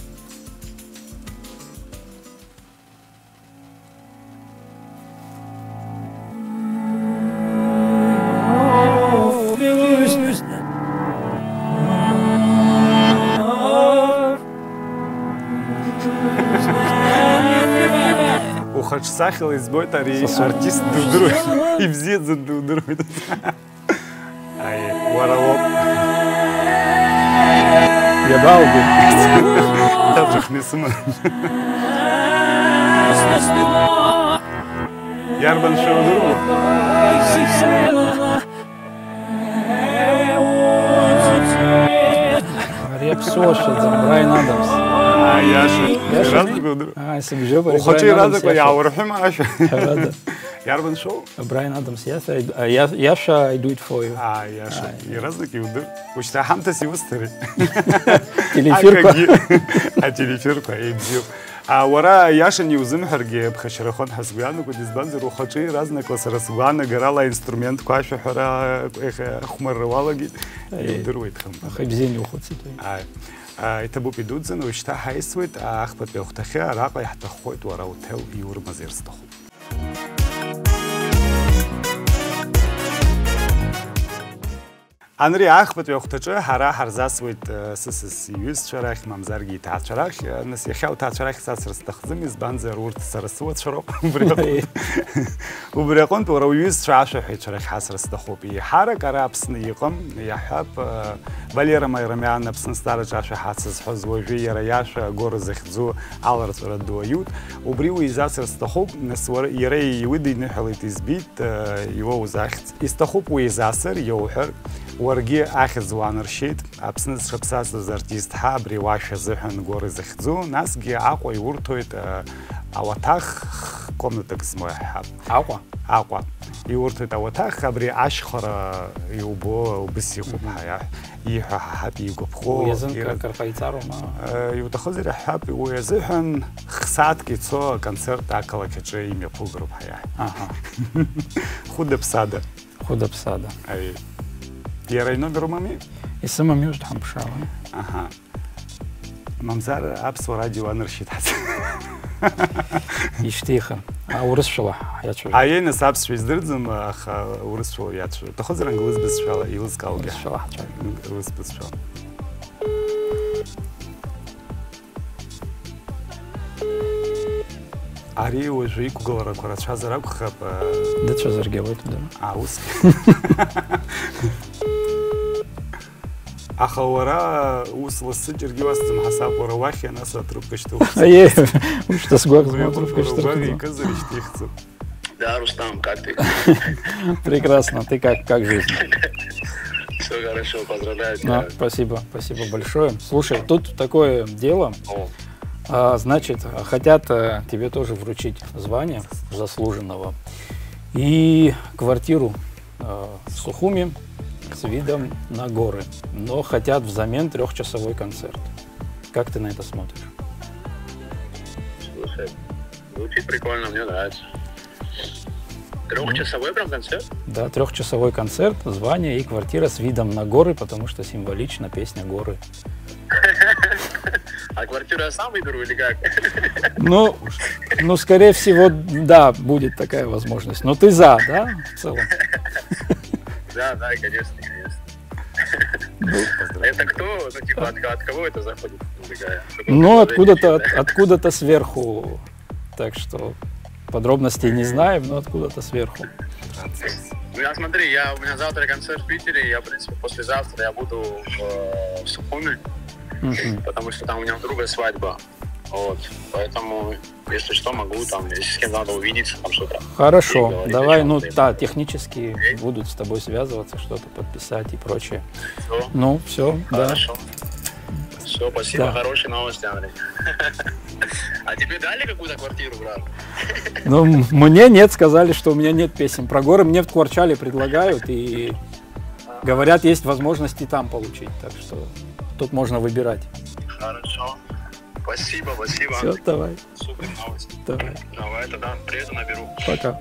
Ухаҿсахьала избоит, ари Сасу. Артист дудыруеит. Ибзиаӡаны дудыруеит. Аи, уара уоуп. Иабааугеи? Даҵәахны исыман. Иарбан шәа удыруа? Ари аԥсуа шәаӡам, Брайан Адамс. Аиаша, иаразнак удыр. Ааи, сыбжьоуп, ари Ухаҿы Брайан Адамс иаразнакла иаша. Иааурҳәыма аиаша? Ҳәарада. Иарбан шоу? Брайан Адамс иаша, I, I, иаша, I do it for you. Аиаша, Ааи. Иаразнак иудыр. Ушьҭа ҳамҭас иусҭари? Телеефирқәа. Акагьы. Ателефирқәа, еибзиоуп. А, уара иашан иузымҳәаргьы ԥхашьарахон ҳәа сгәы иаанагоит, избанзар, ухаҿы иаразнакла сара сгәаанагарала аинструментқәа ашәаҳәара, ех, ахәмарра уалагеит, Аиеи. Иудыруеит, хымԥада. Аха ибзианы иухәыцит, уи. Ааи. А, иҭабуп идуӡӡаны, уажәшьҭа ҳаисуеит, а, ахԥатәи ахәҭахьы, араҟа иаҳҭаххоит уара уҭел иурымазеир сҭахуп. Анри, ахԥатәи ахәҭаҿы ҳара ҳарзасуеит, э, сысас иҩызцәа рахь, мамзаргьы иҭаацәа рахь. Э, нас, иахьа уҭаацәа рахь сацра сҭахӡам, избанзар, урҭ сара сыуацәа роуп. Убри аҟынтә, убри аҟынтә уара уҩызцәа ашәаҳәаҩцәа рахь ҳасра сҭахуп. Еиҳарак ара Аԥсны иҟам, иаҳҳәап, э, Валера Майрамиан Аԥсны зҵаараҿы ашәа ҳацызҳәоз, уажәы иара иашәа Агора захьӡу аларҵәара ду аиут. Убри уизасыр сҭахуп, нас уара, иара иуидиныҳәалеит, избит, э, иоуз ахьӡ. Исҭахуп уи изасыр, иоуҳәар, уаргьы ахьӡ уанаршьеит, Аԥсны зҽаԥсазтәыз артист ҳа абри уашәа азыҳәан Гора изахьӡу, насгьы Аҟәа иурҭоит, э, ауаҭах, комнатак змоу иаҳҳәап. Аҟәа? Аҟәа. Иурҭоит ауаҭах, абри ашьхара иубо убыс иҟоуп Мгм. ҳәа иаҳ-, ииҳәо ҳаҳап, игәаԥхо, Уи азын ира-, кыр-, кыр ҟаиҵароума? Э, иуҭахызар иаҳҳәап, уи азыҳәан х-сааҭк ицо аконцерт ақалақь аҿы имҩаԥугароуп ҳәа иаҳ-, Аҳа. Хәыда-ԥсада. Хәыда-ԥсада. Аиеи. Иара иномер умами? Исымами, ушьҭа ҳамԥшаауан. Аҳа. Мамзар, аԥсуа радио анаршьеит ҳац. Ишьҭихын. А, урысшәала иацәажәоит. Аиеи, нас аԥсшәа издырӡом, аха урысшәала иацәажәоит. Уҭахызар англыз бызшәала, еилызкааугьы. Урысшәала ҳацәажәоит. Урыс бызшәала. Ари уажәы иқәгыларақәа рацәазар акәхап, э, Дыцәазаргьы ауеит, да. А, ус. Аха уара ус лассы џьаргьы уасӡам ҳасаб, уара уахь ианасу атрубка шьҭухӡом. Аиеи, ушьҭа сгәаӷ Убри змоу аҟынтә атрубка уара угәаӷ шьҭырхыӡом. Икызар ишьҭихӡом. Да, Рустам, как ты? Прекрасно. Ты как, как жизнь? Всё хорошо, поздравляю тебя. Да, спасибо, спасибо большое. Слушай, тут такое дело. О. А, значит, хотят, э, тебе тоже вручить звание заслуженного и квартиру, э, в Сухуми с видом на горы, но хотят взамен трёхчасовой концерт. Как ты на это смотришь? Слушай, звучит прикольно, мне нравится. Трёхчасовой прям концерт? Да, трёхчасовой концерт, звание и квартира с видом на горы, потому что символично, песня «Горы». А квартиру я сам выберу или как? Ну, ну, скорее всего, да, будет такая возможность. Но ты за, да, в целом? Да, да, конечно, конечно. Ну, это кто? Ну, типа, от, от кого это заходит? Ну, такая, такое Ну, предложение откуда-то, вообще, от-, да? Откуда-то сверху. Так что подробностей не знаем, но откуда-то сверху. Ну, я смотри, я, у меня завтра концерт в Питере, я, в принципе, послезавтра я буду в, э, в Сухуми, Мгм. потому что там у меня у друга свадьба. Вот, поэтому, если что, могу там, если с кем надо увидеться, там что-то Хорошо, переговорить о давай, ну, чём-то. Да, технически Окей. будут с тобой связываться, что-то подписать и прочее. Всё. Ну, всё, да. Хорошо. Всё, спасибо, Да. хорошие новости, Андрей. А тебе дали какую-то квартиру, брат? Ну, м-, мне нет, сказали, что у меня нет песен. Про горы мне в Кварчале предлагают, и говорят, есть возможность и там получить, так что тут можно выбирать. Хорошо. Спасибо, спасибо. Всё, давай. Супер новость. Давай. Давай тогда приеду, наберу. Пока.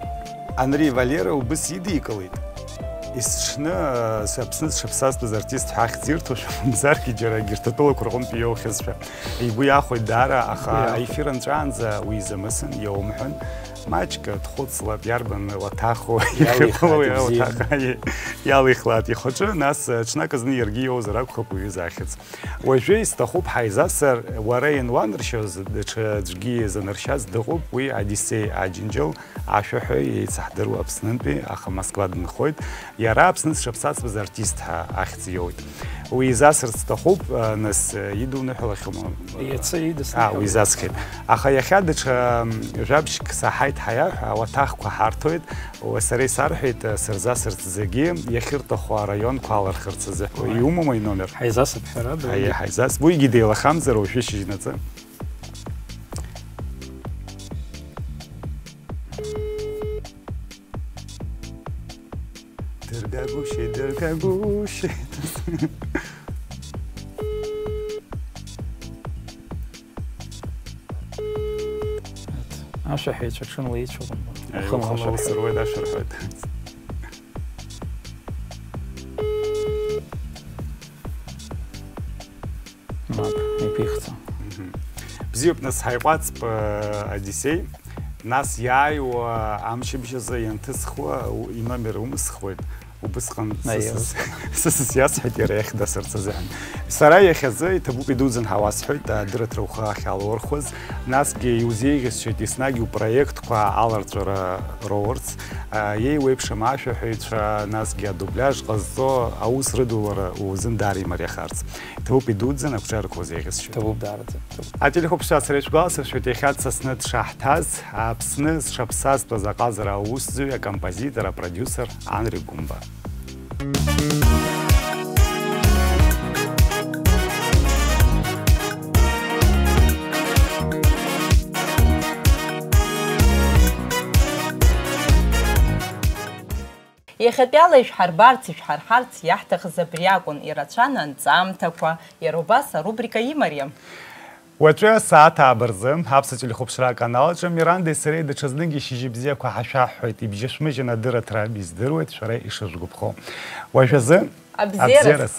Анри Валера убыс идикылеит. Есыҽны, э, Аԥсны зҽаԥсазтәыз артист ҳәа ахьӡ ирҭошәа, мамзаргьы џьара егьырҭ атәылақәа рҟынтә иоухьазшәа. Игәы иахәеит даара, аха Игәы иахәеит. Аефир анҵәаанӡа уи изамысын, иоумҳәан. Маҷк дхәыцлап, иарбан уаҭаху, Иалихлааит, иахьыҟало ибзиан. Уаҭах, аиеи, иалихлааит ихаҿы, нас, э, ҽнак зны иаргьы иоузар акәхап уи изы ахьӡ. Уажәы исҭахуп ҳаизасыр, уара иануанаршьоз, даҽа аӡәгьы занаршьаз дыҟоуп, уи Одиссеи Аџьынџьал, ашәаҳәаҩ, еицаҳдыруа Аԥснынтәи, аха Москва дынхоит. Иара Аԥсны зҽаԥсазтәыз артист ҳәа ахьӡ иоуит. Уи изасырц сҭахуп, а, нас, а, идуныҳәалахьоума? Иацы идысныҳәалеит. А, уи изасхьеит. Аха иахьа даҽа, м, жәабжьк саҳаит ҳәа иаҳәа, ауаҭахқәа ҳарҭоит. Уа, сара исарҳәеит, а, сырзасырц зегьы, иахьырҭаху араионқәа алырхырц азы. Уи иумоума иномер? Ҳаизасып ҳәарада, Аиеи, уи. Ҳаизас. Уигьы деилахамзар, уажәы шьыжьнаҵы. Дыргагәышьеит, дыргагәышьеит. Ашәаҳәаҩцәа ҽынла ицәаҟәымбо. Уахынла ашәа рҳәоит. Уахынла усыруеит, ашәа рҳәоит. Мап, иԥихӡом. Мгм. Бзиоуп, нас ҳаиҟәаҵп, э, Одиссеи. Нас иааиуа амчыбжь азы ианҭысхуа, у-, иномер умысхуеит. Убысҟан сысас, сысас иасҳәеит иара иахь дасырц азыҳәан. Сара иахьазы иҭабуп идуӡӡан ҳәа уасҳәоит, адырраҭара ухы ахьалурхуаз. Насгьы иузеиӷьасшьоит еснагь упроектқәа аларҵәара роурц, а, еиуеиԥшым ашәаҳәаҩцәа, насгьы адубляж ҟазҵо аус рыдулара узын даара имариахарц. Иҭабуп идуӡӡан, ақәҿиарақәа узеиӷьасшьоит. Иҭабуп даараӡа, иҭабуп. Ателехәаԥшцәа, сара ишәгәаласыршәоит, иахьа дсасны дшаҳҭаз, Аԥсны зҽаԥсазтәыз аҟазара аусзуҩ, акомпозитор, апродиусер Анри Гәымба. Иахьатәиала ишәҳарбарц, ишәҳарҳарц иаҳҭахыз абри акәын, ирацәан анҵамҭақәа, иара убас арубрика имариам. Уаҵәы асааҭ ааба рзы Аԥсуа телехәаԥшра аканалаҿы Мирандеи сареи даҽазныкгьы шьыжьбзиақәа ҳашәаҳҳәоит, ибжьышәмыжьын адырраҭара, издыруеит шәара ишышәгәаԥхо. Уажәазы абзиараз. Абзиараз.